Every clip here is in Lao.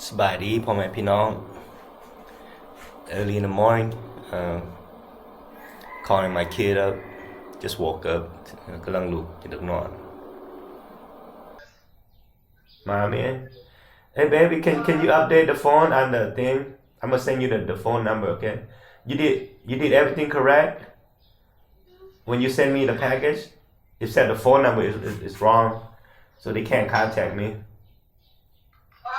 ສະບາຍດີພໍ່ແມ່ພີ່ນ້ອງ Early in the morning, uh, calling my kid up, just woke up, ກຳລັງລຸກຈາກນອນ. Mommy, hey baby, can, can you update the phone on the thing? I'ma send you the, the phone number, okay? You did, you did everything correct? When you send me the package, it said the phone number is, is, is wrong, so they can't contact me. What?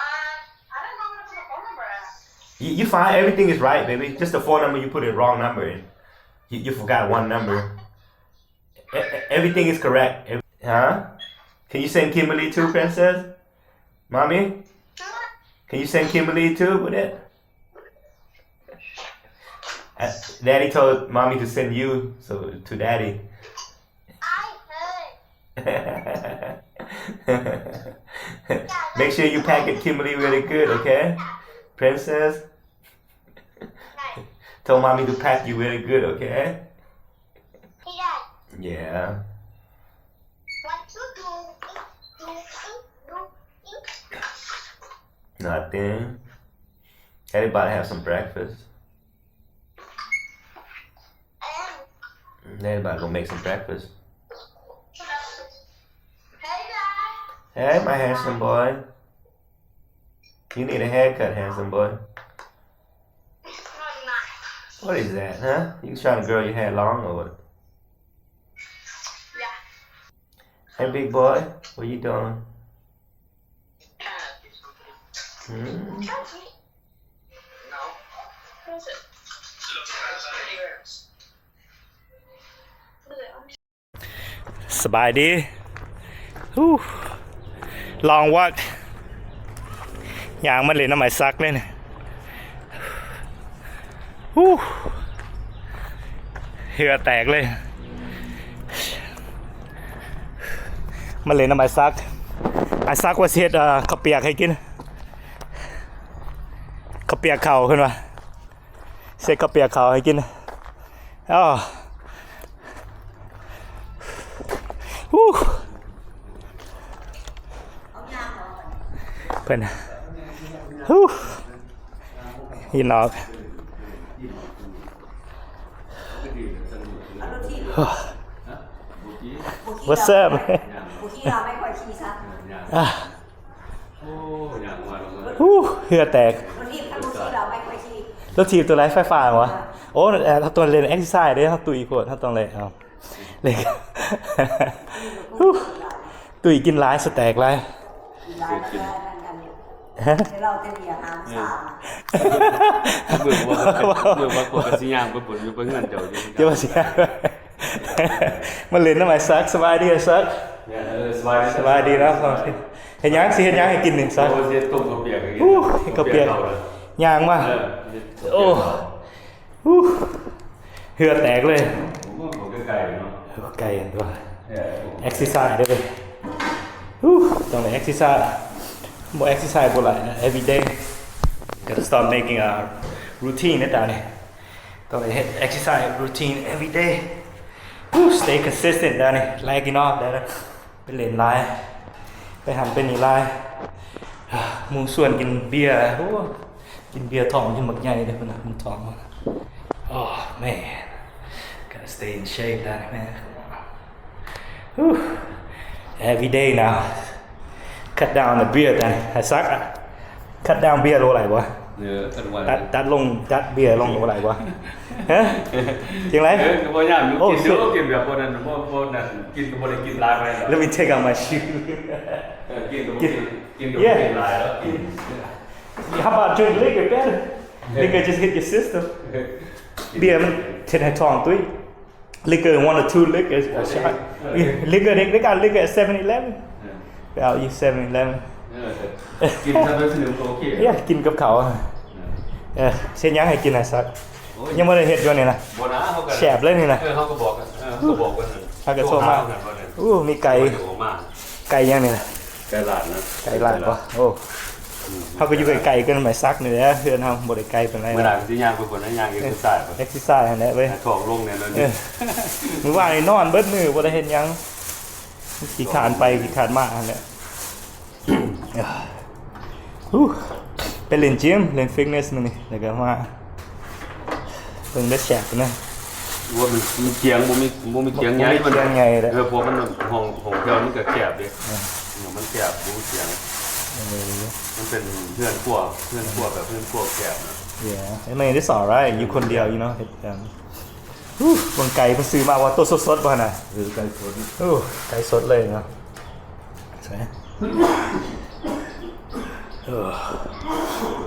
I don't know where to put the phone number at. You, you fine. Everything is right, baby. Just the phone number, you put the wrong number in. You, you forgot one number. E-, e-, everything is correct. Ev-, huh? Can you send Kimberly too, princess? Mommy? Can you send Kimberly too with it? Uh, Daddy told Mommy to send you, so to Daddy. I heard. Make sure you pack it, Kimberly, really good, okay? Princess. Tell Mommy to pack you really good, okay? Yeah. Nothing. Daddy about to have some breakfast. Daddy about to go make some breakfast. Hey, my handsome boy. You need a haircut, handsome boy. What is that, huh? You trying to grow your hair long or what? Hey, big boy, what you doing? Hmm? ສະບາຍດີ. ຮູ້ ລອງວັອກ ຍ່າງມາຫຼິ້ນນຳອ້າຍສັກເລີຍນີ້. ຮູ້ ເຫື່ອແຕກເລີຍ. ມາຫຼິ້ນນຳອ້າຍສັກ. ອ້າຍສັກວ່າຊິເຮັດ ເອີ ເຂົ້າປຽກໃຫ້ກິນ. ເຂົ້າປຽກເຂົ້າ ເພິ່ນວ່າ. ເຮັດເຂົ້າປຽກເຂົ້າໃຫ້ກິນ. ອ້າ ຮູ້ ເພິ່ນ ຮູ້ ອີນອກ. What's up? ອ່າ ໂອ້ ເຫື່ອແຕກ. ລົດຖີບ ລົດຖີບຕົວໃດ ໄຟຟ້າຫວາ? ໂອ້ ເອີ ເຮົາຕ້ອງເລ່ນເອັກເຊີໄຊເດ້ ເຮົາຕຸ້ຍໂພດ ເຮົາຕ້ອງເລ່ນ ເອົາ ເຫຼັກ ຕຸ້ຍກິນຫຼາຍ ສະແຕັກຫຼາຍ. ເບິ່ງວ່າ ເບິ່ງວ່າຂ້ອຍກະຊິຍ່າງໄປບົນຢູ່ໄປເຮືອນເຈົ້າຢູ່ ເຈົ້າວ່າຊິ ມາຫຼິ້ນນຳອ້າຍສັກ. ສະບາຍດີອ້າຍສັກ. ເອີ ສະບາຍດີ ສະບາຍດີເນາະ. ເຮັດຫຍັງ ຊິເຮັດຫຍັງໃຫ້ກິນນີ້ສັກ? ໂອ້ ຊິຕົ້ມເຂົ້າປຽກໃຫ້ກິນ. ເຮັດເຂົ້າປຽກ ຍ່າງມາ. ເອີ ໂອ້ ເຫື່ອແຕກເລີຍ. ໂອ້ ໄກເນາະ ໄກຕົວະ. ເອີ ເອັກເຊີໄຊເດີ ຮູ້ ຕ້ອງໄດ້ເອັກເຊີໄຊ. ບໍ່ເອັກເຊີໄຊບໍ່ໄດ້ນະ. Every day gotta start making a routine ເດ້ຕານີ້. ຕ້ອງໄດ້ເຮັດເອັກເຊີໄຊຣູທີນ every day. ຮູ້ stay consistent ດານີ້ ໄລ່ກິນອອກໄດ້ລະ. ໄປເລ່ນຫຼາຍ ໄປຫັ້ນໄປນີ້ຫຼາຍ. ໝູ່ຊວນກິນເບຍ. ໂອ້ ກິນເບຍທ້ອງຈົນບັກໃຫຍ່ເດ້ພຸ້ນນະ ມັນທ້ອງ. Oh man, gotta stay in shape ດານີ້ man. Every day now. Cut down the beer ຕອນນີ້ ໃຫ້ສັກ cut down beer ໂລໄດ້ບໍ່? ເອີ ຄັນວ່າ ຕັດ ຕັດລົງ ຕັດເບຍລົງໂລໄດ້ບໍ່? ຮະ ຈັ່ງໃດ? ເອີ ກໍພະຍາຍາມຢູ່ ໂອ້ ກິນຢູ່ ກິນແບບບໍ່ນັ້ນ ບໍ່ ບໍ່ນັ້ນ ກິນກໍບໍ່ໄດ້ກິນຫຼາຍປານໃດ. Let me take out my shoe. ເອີ ກິນກໍບໍ່ກິນ ກິນກໍບໍ່ກິນຫຼາຍແລ້ວ ກິນ. How about drink liquor better? Liquor just hit your system. ເບຍມັນເຮັດໃຫ້ທ້ອງຕຸ້ຍ. Liquor, one or two liquor, a shot. Liquor, they, they got liquor at seven eleven. ໄປເອົາຢູ່ seven eleven. ເອີ ກິນຊະໂດຍສະໜຶ່ງກໍໂອເຄ. ເອີ ກິນກັບເຂົ້າ. ເອີ ເຮັດຫຍັງໃຫ້ກິນນະສັກ? ໂອ້ຍ ຍັງບໍ່ໄດ້ເຮັດຢູ່ນີ້ນະ. ບໍ່ນະ ເຮົາກໍແຊບເລີຍນີ້ນະ. ເອີ ເຮົາກໍບອກ ເອີ ເຮົາກໍບອກເພິ່ນ ເຮົາກໍໂທມາ. ໂອ້ ມີໄກ່ ໄກ່ຫຍັງນີ້ນະ? ໄກ່ລາດນະ ໄກ່ລາດບໍ່? ໂອ້ ເຮົາກໍຢູ່ໃກ້ໆກັນ ໄມ້ສັກນີ້ແຫຼະ ເຮືອນເຮົາບໍ່ໄດ້ໄກປານໃດ. ມື້ໜ້າຊິຍ່າງໄປພຸ້ນນະ ຍ່າງເອັກເຊີໄຊໄປ ເອັກເຊີໄຊຫັ້ນແຫຼະເວີຍ ໃຫ້ທ້ອງລົງແດ່ໜ້ອຍໜຶ່ງ. ມື້ວານນີ້ນອນເບິດມື້ ບໍ່ໄດ້ເຮັດຫຍັງ ຂີ້ຄ້ານໄປຂີ້ຄ້ານມາຫັ້ນແຫຼະ. ຮູ້ ໄປຫຼິ້ນຈິມ ຫຼິ້ນຟິດເນສມື້ນີ້ ແລ້ວກໍມາເບິ່ງເດີແຊບນະ. ວ່າມັນ ມັນກຽງ ບໍ່ມີ ບໍ່ມີກຽງໃຫຍ່ ບໍ່ມີກຽງໃຫຍ່ເດ້. ເອີ ເພາະມັນຫ້ອງ ຫ້ອງແຖວມັນກໍແຄບເດ້. ເອີ ເອີ ມັນແຄບ ບໍ່ມີກຽງ. ເອີ ມັນເປັນເຮືອນຄົວ ເຮືອນຄົວແບບເຮືອນຄົວແຄບນະ. Yeah, I mean, it's alright. ຢູ່ຄົນດຽວ you know. ເຮັດ ເບິ່ງໄກ່ເພິ່ນຊື້ມາວ່າໂຕສົດໆບໍ່ຫັ້ນນະ? ເອີ ໄກ່ສົດ. ໂອ້ ໄກ່ສົດເລີຍເນາະ. ໃສ່ ເອີ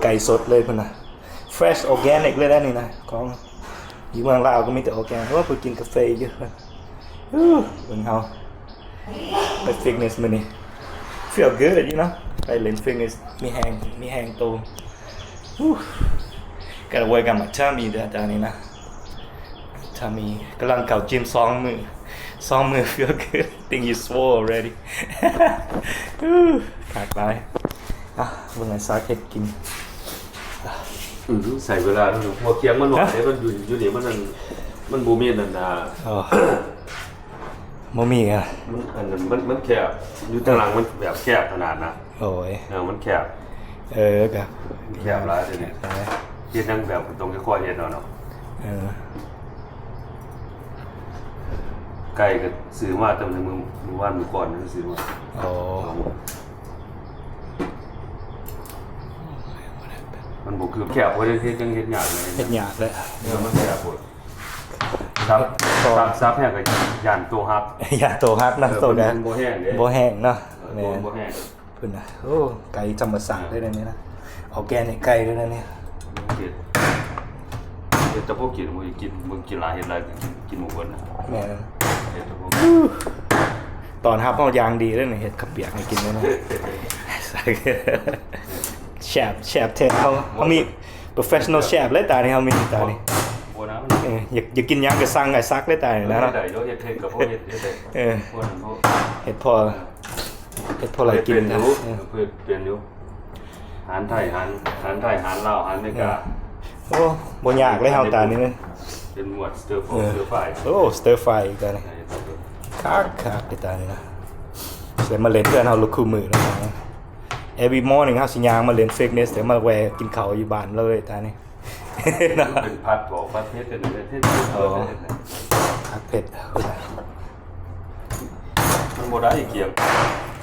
ໄກ່ສົດເລີຍເພິ່ນນະ. Fresh organic ເລີຍນະນີ້ນະ. ຂອງຢູ່ເມືອງລາວກໍມີແຕ່ organic. ໂອ້ ເພິ່ນກິນກາເຟຢູ່. ໂອ້ ເບິ່ງເຮົາໄປຟິດເນສມື້ນີ້. Feel good, you know. ໄປຫຼິ້ນຟິດເນສ ມີແຮງ ມີແຮງໂຕ. Whew. Gotta work on my tummy ເດີຕອນນີ້ນະ. Tummy ກຳລັງເຂົ້າຈິມສອງມື້ ສອງມື້ feel good. Think you swole already. Whew. ຄັກຫຼາຍ. ອ່ະ ເບິ່ງໄອ້ຊັກເຮັດກິນ. ອືມ ໃຊ້ເວລາ ພວກຄຽງມັນໜ້ອຍເດ້. ມັນຢູ່ ຢູ່ນີ້ມັນ ມັນບໍ່ມີນັ້ນນະ. ອໍ ບໍ່ມີ. ອ່ະ ມັນ ອັນນັ້ນມັນ ມັນແຄບ ຢູ່ທາງຫຼັງມັນແບບແຄບຂະໜາດນະ. ໂອ້ຍ ເອີ ມັນແຄບ. ເອີ ກໍແຄບຫຼາຍເດ. ເຮັດຫຍັງແບບຕ້ອງຄ່ອຍໆເຮັດເອົາເນາະ. ເອີ ໄກ່ກໍຊື້ມາຕັ້ງແຕ່ມື້ ມື້ວານມື້ກ່ອນຊື້ມາ. ອໍ ມັນບໍ່ຄືແຄບ ເຮັດ ເຮັດ ຍັງເຮັດຍາກເລີຍ. ເຮັດຍາກເລີຍ. ເອີ ມັນແຄບໂພດ. ສັບ ສັບ ສັບແຮງກໍຢ້ານໂຕຫັກ. ຢ້ານໂຕຫັກນະ. ເອີ ໂຕ ມັນ ມັນບໍ່ແຮງເດ້ ບໍ່ແຮງເນາະ. ເອີ ແມ່ນ ໂຕມັນບໍ່ແຮງ. ພຸ້ນນະ ໂອ້ ໄກ່ທຳມະຊາດເດ້ນີ້ນະ. ອໍແກນິກໄກ່ເດ້ນີ້. ເຮັດ ເຮັດແຕ່ພໍກິນ ບໍ່ກິນ ບໍ່ກິນຫຼາຍ ເຮັດຫຼາຍກິນ ກິນບໍ່ເບິດນະ. ແມ່ນ ເຮັດແຕ່ພໍກິນ. ຕ້ອນຮັບເຮົາຢ່າງດີເດ້ນີ້ ເຮັດເຂົ້າປຽກໃຫ້ກິນເດ້ນີ້. ແຊບ ແຊບແທ້. ເຮົາ ເຮົາມີ professional chef ເລີຍຕານີ້ ເຮົາມີຕານີ້. ບໍ່ນະ ເອີ ຢາກ ຢາກກິນຫຍັງກໍສັ່ງໄອ້ສັກເລີຍຕານີ້ນະ. ເຮັດໄດ້ຢູ່ ເຮັດ ເຮັດກໍພໍເຮັດ ເຮັດໄດ້. ເອີ ພໍນັ້ນພໍ ເຮັດພໍ ເຮັດພໍໄດ້ກິນນະ. ເອີ ເຮັດເປັນຢູ່ ເອີ ເຮັດເປັນຢູ່. ອາຫານໄທ ອາຫານ ອາຫານໄທ ອາຫານລາວ ອາຫານອາເມລິກາ. ເອີ ໂອ້ ບໍ່ຍາກເລີຍເຮົາຕານີ້. ເປັນໝວດ stir fry ເອີ stir fry ໂອ້ stir fry ຕານີ້. ເອີ ຄັກໆ ເລີຍຕານີ້ນະ. ແຕ່ມາຫຼິ້ນເພື່ອນເຮົາລຸກຄູ່ມື້ນະ. Every morning ເຮົາຊິຍ່າງມາຫຼິ້ນຟິດເນສ ແຕ່ມາແວ່ກິນເຂົ້າຢູ່ບ້ານເລີຍຕານີ້. ເນາະ ເປັນຜັດ ອອກຜັດເຜັດ ເຮັດ ເຮັດ ເຮັດ ອໍ ເຮັດ ຜັດເຜັດ. ມັນບໍ່ໄດ້ກຽງ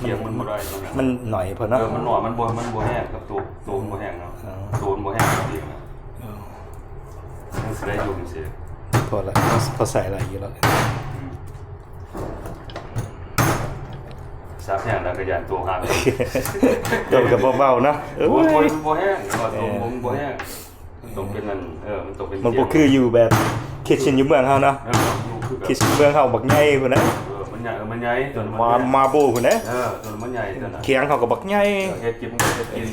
ກຽງມັນບໍ່ໄດ້ ມັນໜ້ອຍໂພດເນາະ. ເອີ ມັນໜ້ອຍ ມັນບໍ່ ມັນບໍ່ແຮງກັບໂຕ ໂຕມັນບໍ່ແຮງເນາະ. ອໍ ໂຕມັນບໍ່ແຮງກັບກຽງນະ. ອໍ ມັນຊິໄດ້ຢູ່ຈັ່ງຊີ້. ພໍລະ ພໍໃສ່ໄດ້ຢູ່ແລ້ວ. ອືມ ສັບແຮງແລ້ວກໍຢ້ານໂຕຫັກ. ໂຕກໍບໍ່ເບົາເນາະ. ໂອ້ຍ ໂອ້ຍ ບໍ່ແຮງ ເອີ ໂຕມັນບໍ່ແຮງ. ຕ້ອງເປັນອັນ ເອີ ມັນຕ້ອງເປັນ ມັນບໍ່ຄືຢູ່ແບບຄິດເຊັ່ນຢູ່ເມືອງເຮົາເນາະ. ເອີ ຄືແບບຄິດເຊັ່ນເມືອງເຮົາບັກໃຫຍ່ພຸ້ນນະ. ເອີ ມັນໃຫຍ່ ເອີ ມັນໃຫຍ່ ຕົວນັ້ນມັນໃຫຍ່ ມາໂບພຸ້ນເດ້. ເອີ ຕົວນັ້ນມັນໃຫຍ່ ຕົວນັ້ນ ຄຽງເຮົາກໍບັກໃຫຍ່. ເອີ ເຮັດກິນ ເຮັດກິນ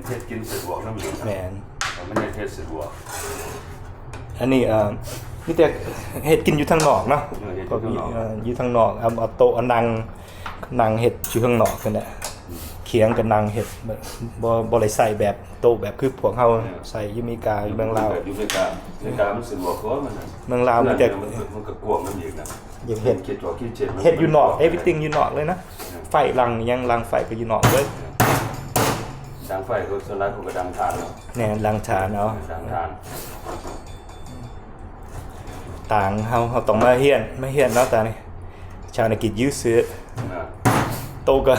ເຮັດກິນສະດວກນຳຢູ່. ແມ່ນ ເອີ ມັນເຮັດສະດວກ. ອັນນີ້ ເອີ ມີແຕ່ເຮັດກິນຢູ່ທາງນອກເນາະ. ເອີ ເຮັດຢູ່ທາງນອກ ເອີ ຢູ່ທາງນອກ ເອົາ ເອົາໂຕະ ເອົານັ່ງ ນັ່ງເຮັດຢູ່ຂ້າງນອກນັ້ນແຫຼະ. ອືມ ຄຽງກໍນັ່ງເຮັດ ບໍ່ ບໍ່ໄດ້ໃຊ້ແບບໂຕະແບບຄືພວກເຮົາ ເອີ ໃຊ້ຢູ່ອາເມລິກາ ຢູ່ເມືອງລາວ. ຢູ່ອາເມລິກາ ອາເມລິກາມັນສະດວກກວ່າມັນນະ. ເມືອງລາວມີແຕ່ ເຮືອນມັນ ມັນກໍກວ້າງນຳອີກນະ. ຢາກເຮັດ ເຮັດ ເຮັດຢູ່ນອກ everything ຢູ່ນອກເລີຍນະ. ເອີ ໄຟຫຼັງຫຍັງ ຫຼັງໄຟກໍຢູ່ນອກເລີຍ. ເອີ ດັງໄຟກໍສ່ວນຫຼາຍເຂົາກໍດັງຖ່ານເນາະ. ແມ່ນ ດັງຖ່ານເອົາ ດັງຖ່ານ. ຕ່າງເຮົາ ເຮົາຕ້ອງມາຮຽນ ມາຮຽນເນາະຕານີ້. Trying to get used to it. ອ່າ ໂຕກໍ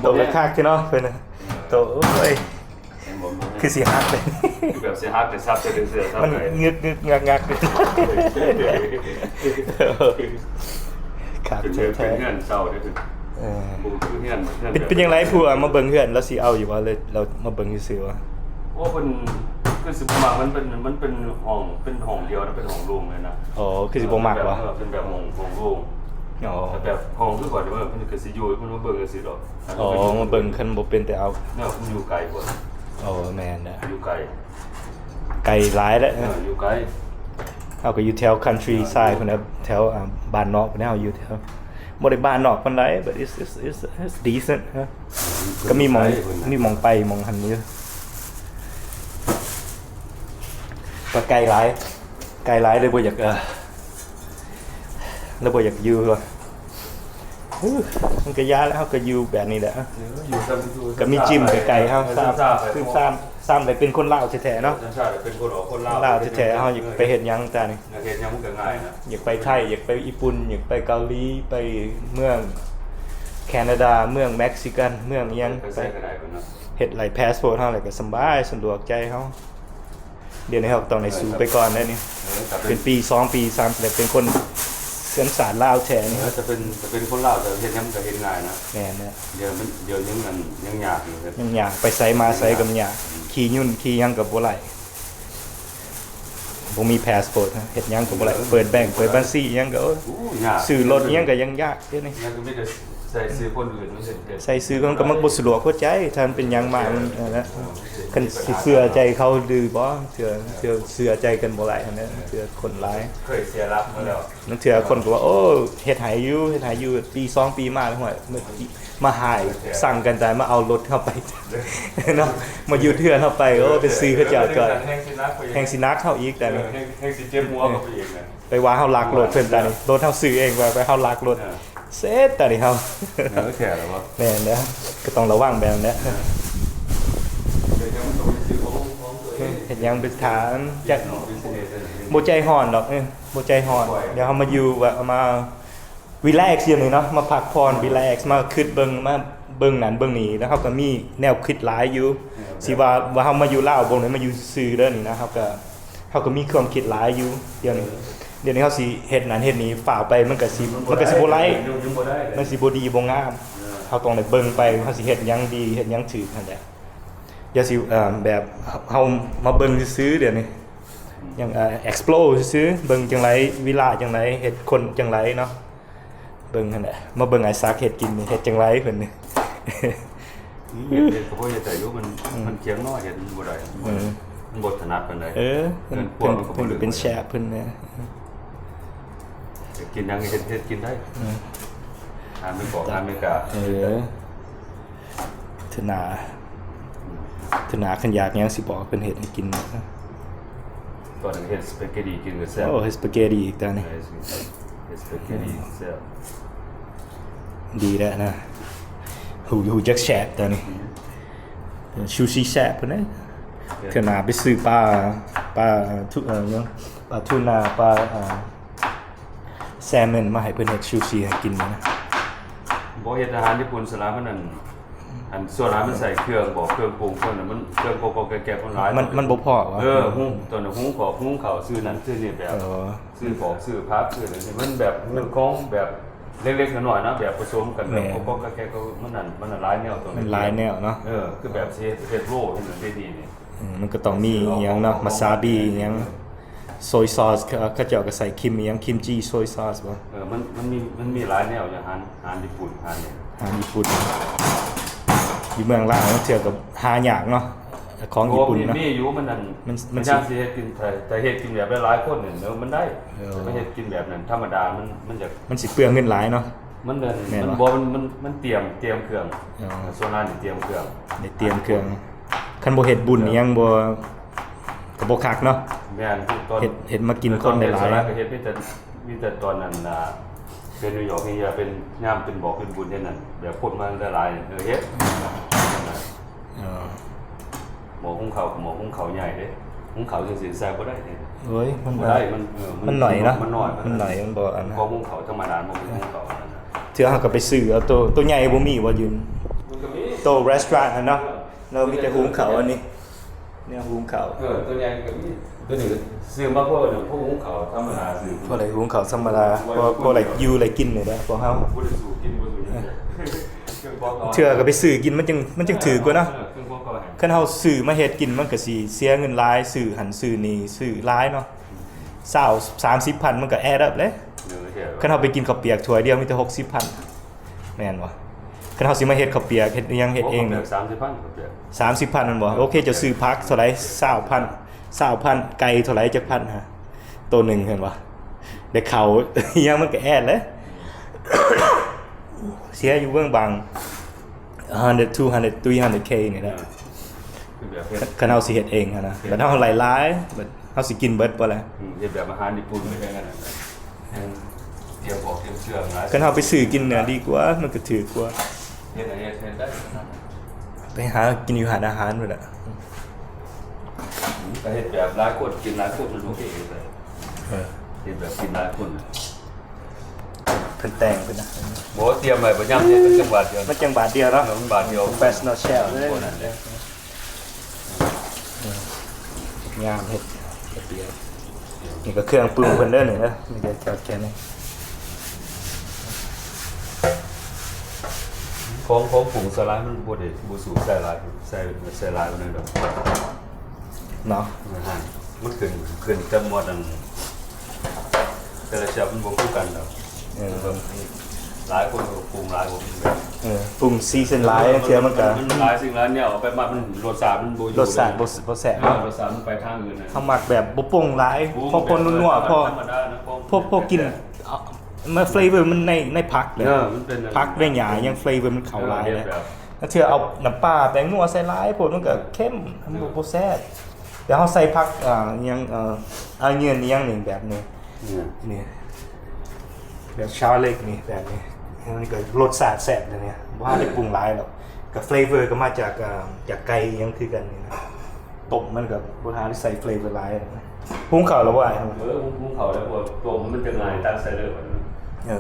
ໂຕກໍຄັກເນາະເພິ່ນນະ. ໂຕ ໂອ້ຍ ເຫັນບໍ່ ຄືຊິຫັກເລີຍ ແບບຊິຫັກເລີຍ ສັບໃສ່ເສື້ອ ສັບ ມັນງຶກໆ ງັກໆ ຄັກແທ້ໆ. ເປັນເຮືອນເຊົ່າເດ້. ເອີ ບໍ່ຄືເຮືອນ ເຮືອນ ເປັນ ເປັນຈັ່ງໃດ ຜູ້ມາເບິ່ງເຮືອນ ລາວຊິເອົາຢູ່ບໍ່ ຫຼືລາວມາເບິ່ງຊື່ໆຫວາ? ໂອ້ ເພິ່ນຄືຊິບໍ່ມັກ ມັນເປັນ ມັນເປັນຫ້ອງ ເປັນຫ້ອງດຽວນະ ເປັນຫ້ອງໂລ່ງເລີຍນະ. ອໍ ຄືຊິບໍ່ມັກຫວາ? ເອີ ເປັນແບບຫ້ອງ ຫ້ອງໂລ່ງ. ອໍ ແບບຫ້ອງຄືຂ້ອຍນີ້ ເພິ່ນກໍຊິຢູ່ ເພິ່ນມາເບິ່ງຈັ່ງຊີ້ດອກ. ອໍ ມາເບິ່ງ ຄັນບໍ່ເປັນແຕ່ເອົາ ເນາະ ມັນຢູ່ໄກໂພດ. ໂອ້ ແມ່ນແຫຼະ ຢູ່ໄກ ໄກຫຼາຍແຫຼະ. ເອີ ຢູ່ໄກ ເຮົາກໍຢູ່ແຖວ countryside ພຸ້ນແຫຼະ ແຖວ ອ່າ ບ້ານນອກພຸ້ນແຫຼະ. ເຮົາຢູ່ແຖວ ບໍ່ໄດ້ບ້ານນອກປານໃດ but it's, it's, it's, it's decent ນະ. ກໍມີໝ່ອງ ມີໝ່ອງໄປໝ່ອງຫັ້ນຢູ່. ກໍໄກຫຼາຍ ໄກຫຼາຍເລີຍບໍ່ຢາກ ເອີ ເລີຍບໍ່ຢາກຢູ່. ມັນກໍຢ່າແຫຼະ ເຮົາກໍຢູ່ແບບນີ້ແຫຼະ. ເອີ ຢູ່ກັນ ກໍມີຈິມໃກ້ໆເຮົາ ເອີ ຊາບ ຊາບ ຄືຊາບ ຊ້ຳໄດ້ເປັນຄົນລາວແທ້ໆເນາະ ສັນຊາດເປັນຄົນອອກຄົນລາວ ລາວແທ້ໆ ເຮົາຢາກໄປເຮັດຫຍັງຕານີ້ ຢາກເຮັດຫຍັງມັນກໍງ່າຍນະ ຢາກໄປໄທ ຢາກໄປຍີ່ປຸ່ນ ຢາກໄປເກົາຫຼີ ໄປເມືອງແຄນາດາ ເມືອງເມັກຊິກັນ ເມືອງຫຍັງ ໄປໃສກໍໄດ້ເນາະ ເຮັດໄລ່ພາສໂພດເຮົາ ແລ້ວກໍສະບາຍສະດວກໃຈເຮົາ. ດຽວນີ້ເຮົາກໍຕ້ອງໄດ້ສູ້ໄປກ່ອນເດ້ນີ້ ເອີ ເປັນປີສອງປີສາມ ແລ້ວເປັນຄົນສັນຊາດລາວແທ້ນີ້ ເອີ ຈະເປັນ ຈະເປັນຄົນລາວ ຈະເຮັດຫຍັງມັນກໍເຮັດງ່າຍນະ ແມ່ນແຫຼະ ດຽວມັນ ດຽວຍັງອັນ ຍັງຍາກຢູ່ ຍັງຍາກ ໄປໃສມາໃສກໍຍາກ ຂີ່ຍົນຂີ່ຫຍັງກໍບໍ່ໄດ້ ບໍ່ມີພາສໂພດ ເຮັດຫຍັງກໍບໍ່ໄດ້ ເອີ ເປີດແບັງ ເປີດບັນຊີຫຍັງກໍ ໂອ້ຍ ໂອ້ ຍາກ ຊື້ລົດຫຍັງກໍຍັງຍາກດຽວນີ້ ຍັງກໍມີແຕ່ໃສ່ຊື່ຄົນອື່ນມາເຮັດ ໃສ່ຊື່ຄົນກໍມັນບໍ່ສະດວກຫົວໃຈ ຖ້າມັນເປັນຫຍັງມາ ເອີ ມັນນັ້ນແຫຼະ ຄັນຊິເຊື່ອໃຈເຂົາຫຼືບໍ່ ເຊື່ອ ເຊື່ອ ເຊື່ອໃຈກັນບໍ່ໄດ້ຫັ້ນແຫຼະ ເຊື່ອຄົນຫຼາຍ ເຄີຍເສຍຫຼັກມາແລ້ວ ລາງເທື່ອຄົນກໍວ່າ ໂອ້ ເຮັດໃຫ້ຢູ່ ເຮັດໃຫ້ຢູ່ ປີສອງປີມາແລ້ວ ຫ້ວຍ ມາ ມາຫາຍສັ່ງກັນຕາຍ ມາເອົາລົດເຮົາໄປເນາະ ມາຍຶດເຮືອນເຮົາໄປ ໂອ້ ເປັນຊື່ເຂົາເຈົ້າຈ່ອຍ ແຮ່ງຊິໜັກເຮົາອີກ ແຕ່ນີ້ ເອີ ແຮ່ງ ແຮ່ງຊິເຈັບຫົວເຂົາໄປອີກນະ ໄປວ່າເຮົາລັກລົດເພິ່ນຕານີ້ ລົດເຮົາຊື້ເອງ ວ່າໄປເຮົາລັກລົດ ເອີ ເສັດຕານີ້ເຮົາ ເອີ ແທ້ແລ້ວບໍ່ ແມ່ນແລ້ວ ກໍຕ້ອງລະວັງແບບນັ້ນແຫຼະ ເຮັດຫຍັງໄປຖາມ ຈັກ ບໍ່ໃຈຮ້ອນດອກ ເອີ ບໍ່ໃຈຮ້ອນ ດຽວເຮົາມາຢູ່ ວ່າມາ relax ຢູ່ນີ້ເນາະ ມາພັກຜ່ອນ relax ມາຄິດເບິ່ງ ມາເບິ່ງນັ້ນເບິ່ງນີ້ ແລ້ວເຮົາກໍມີແນວຄິດຫຼາຍຢູ່ ຊິວ່າ ວ່າເຮົາມາຢູ່ລາວ ບໍ່ແມ່ນມາຢູ່ຊື່ໆເດີນີ້ນະ ເຮົາກໍ ເຮົາກໍມີຄວາມຄິດຫຼາຍຢູ່ ດຽວນີ້ ດຽວນີ້ເຮົາຊິເຮັດນັ້ນເຮັດນີ້ ຟ້າວໄປ ມັນກໍຊິ ມັນກໍຊິບໍ່ໄດ້ ມັນຊິບໍ່ດີບໍ່ງາມ ເຮົາຕ້ອງໄດ້ເບິ່ງໄປ ເຮົາຊິເຮັດຫຍັງດີ ເຮັດຫຍັງຖືກຫັ້ນແຫຼະ ຢ່າຊິ ເອີ ແບບ ເຮົາມາເບິ່ງຊື່ໆ ດຽວນີ້ ຍັງ ເອີ explore ຊື່ໆ ເບິ່ງຈັ່ງໃດ ວິລາຈັ່ງໃດ ເຮັດຄົນຈັ່ງໃດເນາະ ເບິ່ງຫັ້ນແຫຼະ ມາເບິ່ງອ້າຍສັກເຮັດກິນນີ້ ເຮັດຈັ່ງໃດເພິ່ນນີ້ ເຮັດ ເຮັດກໍພໍເຮັດໄດ້ຢູ່ ມັນ ມັນຂຽງເນາະ ເຮັດມັນບໍ່ໄດ້ ມັນບໍ່ຖະໜັດປານໃດ ເອີ ເພິ່ນ ເພິ່ນເປັນເຊຟເພິ່ນນະ ຢາກກິນຫຍັງເຮັດ ເຮັດກິນໄດ້ ຫາແມ່ນບອກ ຫາແມ່ນກະ ເອີ ເທື່ອໜ້າ ເທື່ອໜ້າຄັນຢາກຫຍັງຊິບອກເພິ່ນເຮັດໃຫ້ກິນ ຕອນນັ້ນເຮັດສະປາເກດຕີກິນກໍແຊບ ໂອ້ ເຮັດສະປາເກດຕີອີກຕານີ້ ເຮັດສະປາເກດຕີແຊບ ດີແລ້ວນະ ຮູ້ ຮູ້ຈັກແຊບຕານີ້ ຊູຊິແຊບພຸ້ນເດ້ ເທື່ອໜ້າໄປຊື້ປາ ປາ ເອີ ຫຍັງ ປາທູນາ ປາ ເອີ ແຊມອນມາໃຫ້ເພິ່ນເຮັດຊູຊິໃຫ້ກິນນະ ບໍ່ເຮັດອາຫານຍີ່ປຸ່ນສ່ວນຫຼາຍມັນອັນ ອັນສ່ວນຫຼາຍມັນໃສ່ເຄື່ອງບໍ່ ເຄື່ອງປຸງ ເຄື່ອງນັ້ນມັນ ເຄື່ອງກໍໆແກະໆມັນຫຼາຍ ມັນ ມັນບໍ່ພໍຫວາ ເອີ ຫຸງ ຕອນຫຸງເຂົ້າ ຫຸງເຂົ້າຊື້ນັ້ນຊື້ນີ້ແບບ ເອີ ຊື້ຂອງຊື້ຜັກຊື້ຫຍັງ ມັນແບບ ມັນຂອງແບບເລັກໆນ້ອຍໆນະ ແບບປະສົມກັນແບບ ແມ່ນ ກໍໆແກະໆ ມັນນັ້ນ ມັນຫຼາຍແນວ ຕອນນີ້ມັນຫຼາຍແນວເນາະ ເອີ ຄືແບບຊິເຮັດ ເຮັດໂລເຮັດນັ້ນເຮັດນີ້ນີ້ ອືມ ມັນກໍຕ້ອງມີອີ່ຫຍັງເນາະ ວາຊາບິອີ່ຫຍັງ ໂຊຍຊອສ ເຂົາ ເຂົາເຈົ້າກໍໃສ່ຄິມອີ່ຫຍັງ ຄິມຈິ ໂຊຍຊອສບໍ່ ເອີ ມັນ ມັນມີ ມັນມີຫຼາຍແນວຢູ່ ອາຫານ ອາຫານຍີ່ປຸ່ນ ອາຫານຫຍັງ ອາຫານຍີ່ປຸ່ນ ຢູ່ເມືອງລາວລາງເທື່ອກໍຫາຍາກເນາະ ຂອງຍີ່ປຸ່ນເນາະ ມີ ມີຢູ່ ມັນອັນ ມັນ ມັນຊິ ມັນຊິເຮັດກິນ ຖ້າ ຖ້າເຮັດກິນແບບຫຼາຍໆຄົນນີ້ ເອີ ມັນໄດ້ ເອີ ແຕ່ໄປເຮັດກິນແບບນັ້ນທຳມະດາ ມັນ ມັນຈະ ມັນຊິເປືອງເງິນຫຼາຍເນາະ ມັນ ແມ່ນ ມັນບໍ່ ມັນ ມັນ ມັນຕຽມ ຕຽມເຄື່ອງ ອໍ ສ່ວນຫຼາຍນີ້ຕຽມເຄື່ອງ ໄດ້ຕຽມເຄື່ອງ ຄັນບໍ່ເຮັດບຸນອີ່ຫຍັງບໍ່ ກໍບໍ່ຄັກເນາະ ແມ່ນ ຕອນ ເຮັດ ເຮັດມາກິນຄົນໄດ້ຫຼາຍ ຕອນເຮັດສ່ວນຫຼາຍກໍເຮັດມີແຕ່ ມີແຕ່ຕອນນັ້ນນະ ເປັນນິວຢອກນີ້ ເປັນຍາມເປັນບອກເປັນບຸນເຮັດນັ້ນ ແບບຄົນມາຫຼາຍໆ ເອີ ເຮັດ ອໍ ໝໍ້ຫຸງເຂົ້າ ໝໍ້ຫຸງເຂົ້າໃຫຍ່ເດ້ ຫຸງເຂົ້າຈັ່ງຊີ້ໃສ່ບໍ່ໄດ້ເດ້ ໂອ້ຍ ມັນ ບໍ່ໄດ້ ມັນ ເອີ ມັນ ມັນໜ້ອຍເນາະ ມັນໜ້ອຍ ມັນໜ້ອຍ ມັນບໍ່ອັນນັ້ນ ໝໍ້ຫຸງເຂົ້າທຳມະດາ ໝໍ້ຫຸງເຂົ້າອັນນັ້ນນະ ເທື່ອເຮົາກໍໄປຊື້ເອົາໂຕ ໂຕໃຫຍ່ບໍ່ມີບໍ່ຢືນ ມັນກໍມີ ໂຕ restaurant ຫັ້ນເນາະ ເຮົາມີແຕ່ຫຸງເຂົ້າອັນນີ້ ແນວຫຸງເຂົ້າ ເອີ ໂຕໃຫຍ່ກໍມີ ໂຕນີ້ກໍຊື້ມາເພື່ອຫຍັງ ເພື່ອຫຸງເຂົ້າທຳມະດາຊື່ ພໍໄດ້ຫຸງເຂົ້າທຳມະດາ ພໍ ພໍໄດ້ຢູ່ໄດ້ກິນນີ້ແຫຼະພວກເຮົາ ບໍ່ໄດ້ສູ້ກິນບໍ່ສູ້ຫຍັງ ເທື່ອກໍໄປຊື້ກິນ ມັນຈັ່ງ ມັນຈັ່ງຖືກກວ່າເນາະ ເອີ ເຄື່ອງຄົວກໍແຮງ ຄັນເຮົາຊື້ມາເຮັດກິນ ມັນກໍຊິເສຍເງິນຫຼາຍ ຊື້ຫັ້ນຊື້ນີ້ ຊື້ຫຼາຍເນາະ ຊາວ ສາມສິບພັນ ມັນກໍ add up ເດ້ ເອີ ແທ້ ຄັນເຮົາໄປກິນເຂົ້າປຽກຖ້ວຍດຽວມີແຕ່ຫົກສິບພັນ ແມ່ນບໍ່? ຄັນເຮົາຊິມາເຮັດເຂົ້າປຽກ ເຮັດອີ່ຫຍັງ ເຮັດເອງ ໂອ້ ເຂົ້າປຽກສາມສິບພັນ ເຂົ້າປຽກ ສາມສິບພັນ ແມ່ນບໍ່? ເອີ ໂອເຄ ເຈົ້າຊື້ຜັກເທົ່າໃດ? ຊາວພັນ ຊາວພັນ ໄກ່ເທົ່າໃດ? ຈັກພັນຫາ ໂຕໜຶ່ງ ເຫັນບໍ່? ໄດ້ເຂົ້າອີ່ຫຍັງ ມັນກໍແອດເລີຍ ເສຍຢູ່ເບື້ອງບາງ one hundred, two hundred, three hundred K ນີ້ແຫຼະ ເອີ ຄືແບບເຮັດ ຄັນເຮົາຊິເຮັດເອງຫັ້ນນະ ແບບເຮົາຫຼາຍໆ ແບບເຮົາຊິກິນເບິດບໍ່ລະ? ອືມ ເຮັດແບບອາຫານຍີ່ປຸ່ນ ອືມ ແມ່ນ ຕຽມອອກຕຽມເຊື່ອງຫຼາຍ ຄັນເຮົາໄປຊື້ກິນນະດີກວ່າ ມັນກໍຖືກກວ່າ ເຮັດ ເຮັດ ເຮັດໄດ້ ໄປຫາກິນຢູ່ຮ້ານອາຫານພຸ້ນລະ. ເຮັດແບບຫຼາຍຄົນກິນ ຫຼາຍຄົນມັນໂອເຄເລີຍ ເອີ ເຮັດແບບກິນຫຼາຍຄົນ ເພິ່ນແຕ່ງເພິ່ນນະ ບໍ່ຕຽມໄວ້ ບໍ່ຍາມເຮັດ ມັນຈັງບາດດຽວ ມັນຈັ່ງບາດດຽວເນາະ ເອີ ມັນບາດດຽວ ໂປຣເຟສຊັນນໍແຊວເລີຍ ຍາມເຮັດລະບຽບ ນີ້ກໍເຄື່ອງປຸງເພິ່ນເດີນີ້ເດີ ມີແຕ່ແກະແກະນີ້ ຂອງ ຂອງປຸງສ່ວນຫຼາຍມັນບໍ່ໄດ້ ບໍ່ສູ້ໃສ່ຫຼາຍ ໃສ່ ໃສ່ຫຼາຍປານໃດດອກ ເນາະ ມັນຂຶ້ນ ຂຶ້ນກັບໝົດອັນ ແຕ່ລະເຊບມັນບໍ່ຄືກັນດອກ ເອີ ແບບຫຼາຍຄົນກໍປຸງຫຼາຍ ເອີ ປຸງຊີຊັນຫຼາຍ ເທື່ອມັນກໍ ມັນຫຼາຍສິ່ງຫຼາຍແນວ ໄປມາມັນ ລົດຊາດມັນບໍ່ຢູ່ ລົດຊາດບໍ່ ບໍ່ແຊບ ເອີ ເນາະ ລົດຊາດມັນໄປທາງອື່ນນະ ເຮົາມັກແບບບໍ່ປຸງຫຼາຍ ເພາະຄົນນົວໆ ເພາະ ເພາະ ເພາະກິນ ມາເຟລເວີມັນໃນ ໃນຜັກເລີຍ ເອີ ມັນເປັນ ຜັກໃນຫຍ້າຫຍັງ ເຟລເວີມັນເຂົ້າຫຼາຍເລີຍ ເອີ ເຮັດແບບ ລາງເທື່ອເອົານ້ຳປາແປ້ງນົວໃສ່ຫຼາຍໂພດ ມັນກໍເຄັມ ເອີ ມັນບໍ່ ບໍ່ແຊບ ແຕ່ເຮົາໃສ່ຜັກ ອ່າ ຫຍັງ ເອີ ອາເງືອນອີ່ຫຍັງນີ້ ແບບນີ້ ເອີ ນີ້ ແບບຊາເລັກນີ້ ແບບນີ້ ມັນກໍລົດຊາດແຊບເລີຍນີ້ ບໍ່ທັນໄດ້ປຸງຫຼາຍດອກ ກໍເຟລເວີກໍມາຈາກ ອ່າ ຈາກໄກ່ອີ່ຫຍັງຄືກັນນີ້ນະ ຕົ້ມມັນກໍບໍ່ທັນໄດ້ໃສ່ເຟລເວີຫຼາຍ ຫຸງເຂົ້າແລ້ວບໍ່ອ້າຍ? ເອີ ຫຸງ ຫຸງເຂົ້າແລ້ວ ເພາະວ່າຕົ້ມມັນຈະງ່າຍ ຕັກໃສ່ເລີຍ ເອີ ເອີ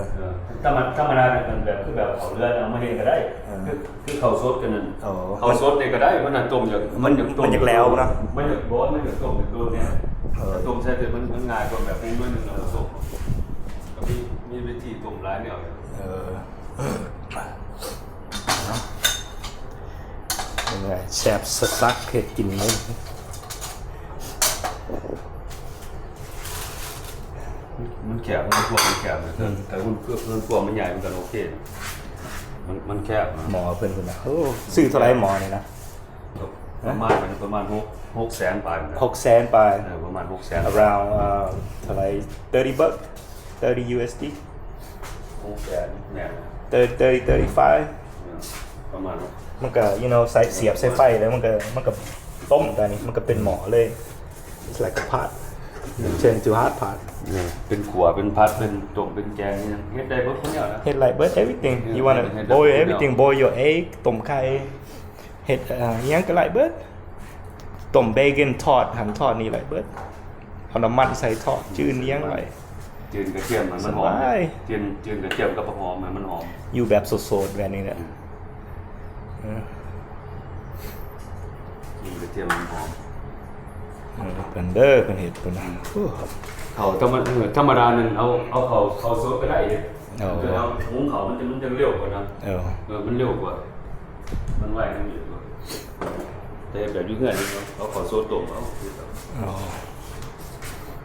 ທຳມະ ທຳມະດານີ້ມັນແບບ ຄືແບບເຂົ້າເຮືອນເອົາມາເຮັດກໍໄດ້ ເອີ ຄື ຄືເຂົ້າສົດກັນນັ້ນ ເຂົ້າສົດນີ້ກໍໄດ້ ມັນນ່າຕົ້ມຢາກ ມັນຢາກ ມັນຢາກແຫຼວເນາະ ມັນຢາກ ບໍ່ ມັນຢາກຕົ້ມຢາກດົນແດ່ ເອີ ຕົ້ມໃສ່ແຕ່ມັນ ມັນງ່າຍກວ່າແບບຫຸງໜ້ອຍໜຶ່ງແລ້ວກໍສົ່ງ ກໍມີ ມີວິທີຕົ້ມຫຼາຍແນວ ເອີ ເປັນໄງ ແຊບສະສັກ ເຮັດກິນເລີຍ ມັນແຄບ ມັນກວ້າງ ມັນແຄບນະ ອືມ ແຕ່ເຮືອນ ເຮືອນ ເຮືອນກວ້າງມັນໃຫຍ່ ມັນກໍໂອເຄນະ ມັນ ມັນແຄບນະ ໝໍ້ເພິ່ນພຸ້ນນະ ໂອ້ ຊື້ເທົ່າໃດໝໍ້ນີ້ນະ? ປະມານ ປະມານຫົກ ຫົກແສນປາຍນະ ຫົກແສນປາຍ ເອີ ປະມານຫົກແສນ around ເອີ ເທົ່າໃດ thirty buck thirty USD ຫົກແສນ ແມ່ນ thirty thirty five ເອີ ປະມານນັ້ນ ມັນກໍ you know ໃສ່ ສຽບໃສ່ໄຟແລ້ວ ມັນກໍ ມັນກໍຕົ້ມ ຕອນນີ້ມັນກໍເປັນໝໍ້ເລີຍ it's like a pot turn to hot pot ເປັນຂົ້ວ ເປັນຜັດ ເປັນຕົ້ມ ເປັນແກງ ເຮັດໄດ້ເບິດທຸກແນວນະ ເຮັດໄດ້ເບິດ everything you wanna boil everything boil your egg ຕົ້ມໄຂ່ ເຮັດ ເອີ ອີ່ຫຍັງກໍໄດ້ເບິດ ຕົ້ມເບເກັນ ທອດຫັ້ນທອດນີ້ໄດ້ເບິດ ເອົານ້ຳມັນໃສ່ທອດ ຈືນອີ່ຫຍັງໄດ້ ຈືນກະທຽມໃຫ້ມັນຫອມ ສະບາຍ ຈືນ ຈືນກະທຽມກັບຜັກຫອມໃຫ້ມັນຫອມ ຢູ່ແບບໂສດໆແບບນີ້ແຫຼະ ອືມ ເອີ ຈືນກະທຽມໃຫ້ມັນຫອມ ເອີ ເພິ່ນເດີ ເພິ່ນເຮັດ ເພິ່ນ ອືມ ໂອ້ ເຂົ້າທຳມະ ເອີ ທຳມະດານັ້ນ ເອົາ ເອົາເຂົ້າ ເຂົ້າສົດກໍໄດ້ເດ້ ເອົາ ເອົາ ຫຸງເຂົ້າມັນຈະ ມັນຈະເລັວກວ່ານະ ເອີ ເອີ ມັນເລັວກວ່າ ມັນໄວນຳຢູ່ ແຕ່ແບບຢູ່ເຮືອນນີ້ເນາະ ເອົາເຂົ້າໂຊຕົ້ມເອົາ ອໍ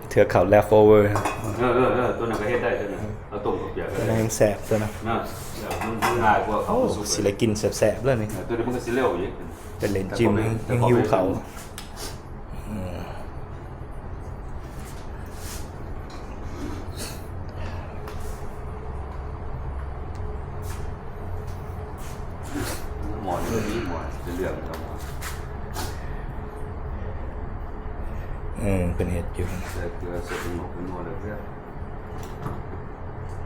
ເທື່ອເຂົ້າ left over ເອີໆໆ ຕົວນັ້ນກໍເຮັດໄດ້ ຕົວນັ້ນ ເອົາຕົ້ມເຂົ້າປຽກກໍໄດ້ ຕົວນັ້ນແຮງແຊບ ຕົວນັ້ນ ນະ ມັນ ມັນງ່າຍກວ່າເຂົ້າ ໂອ້ ສຸກ ຊິໄດ້ກິນແຊບໆເລີຍນີ້ ເອີ ຕົວນີ້ມັນກໍຊິເລັວອີກ ໄປຫຼິ້ນຈິມ ແຕ່ກໍໄປ ແຮງຫິວເຂົ້າ ອືມ ໝໍ້ນີ້ມີໝໍ້ ເປັນເລື່ອງແລ້ວໝໍ້ ເອີ ເພິ່ນເຮັດຢູ່ ໃສ່ເກືອ ໃສ່ແປ້ງນົວ ແປ້ງນົວແລ້ວເພື່ອ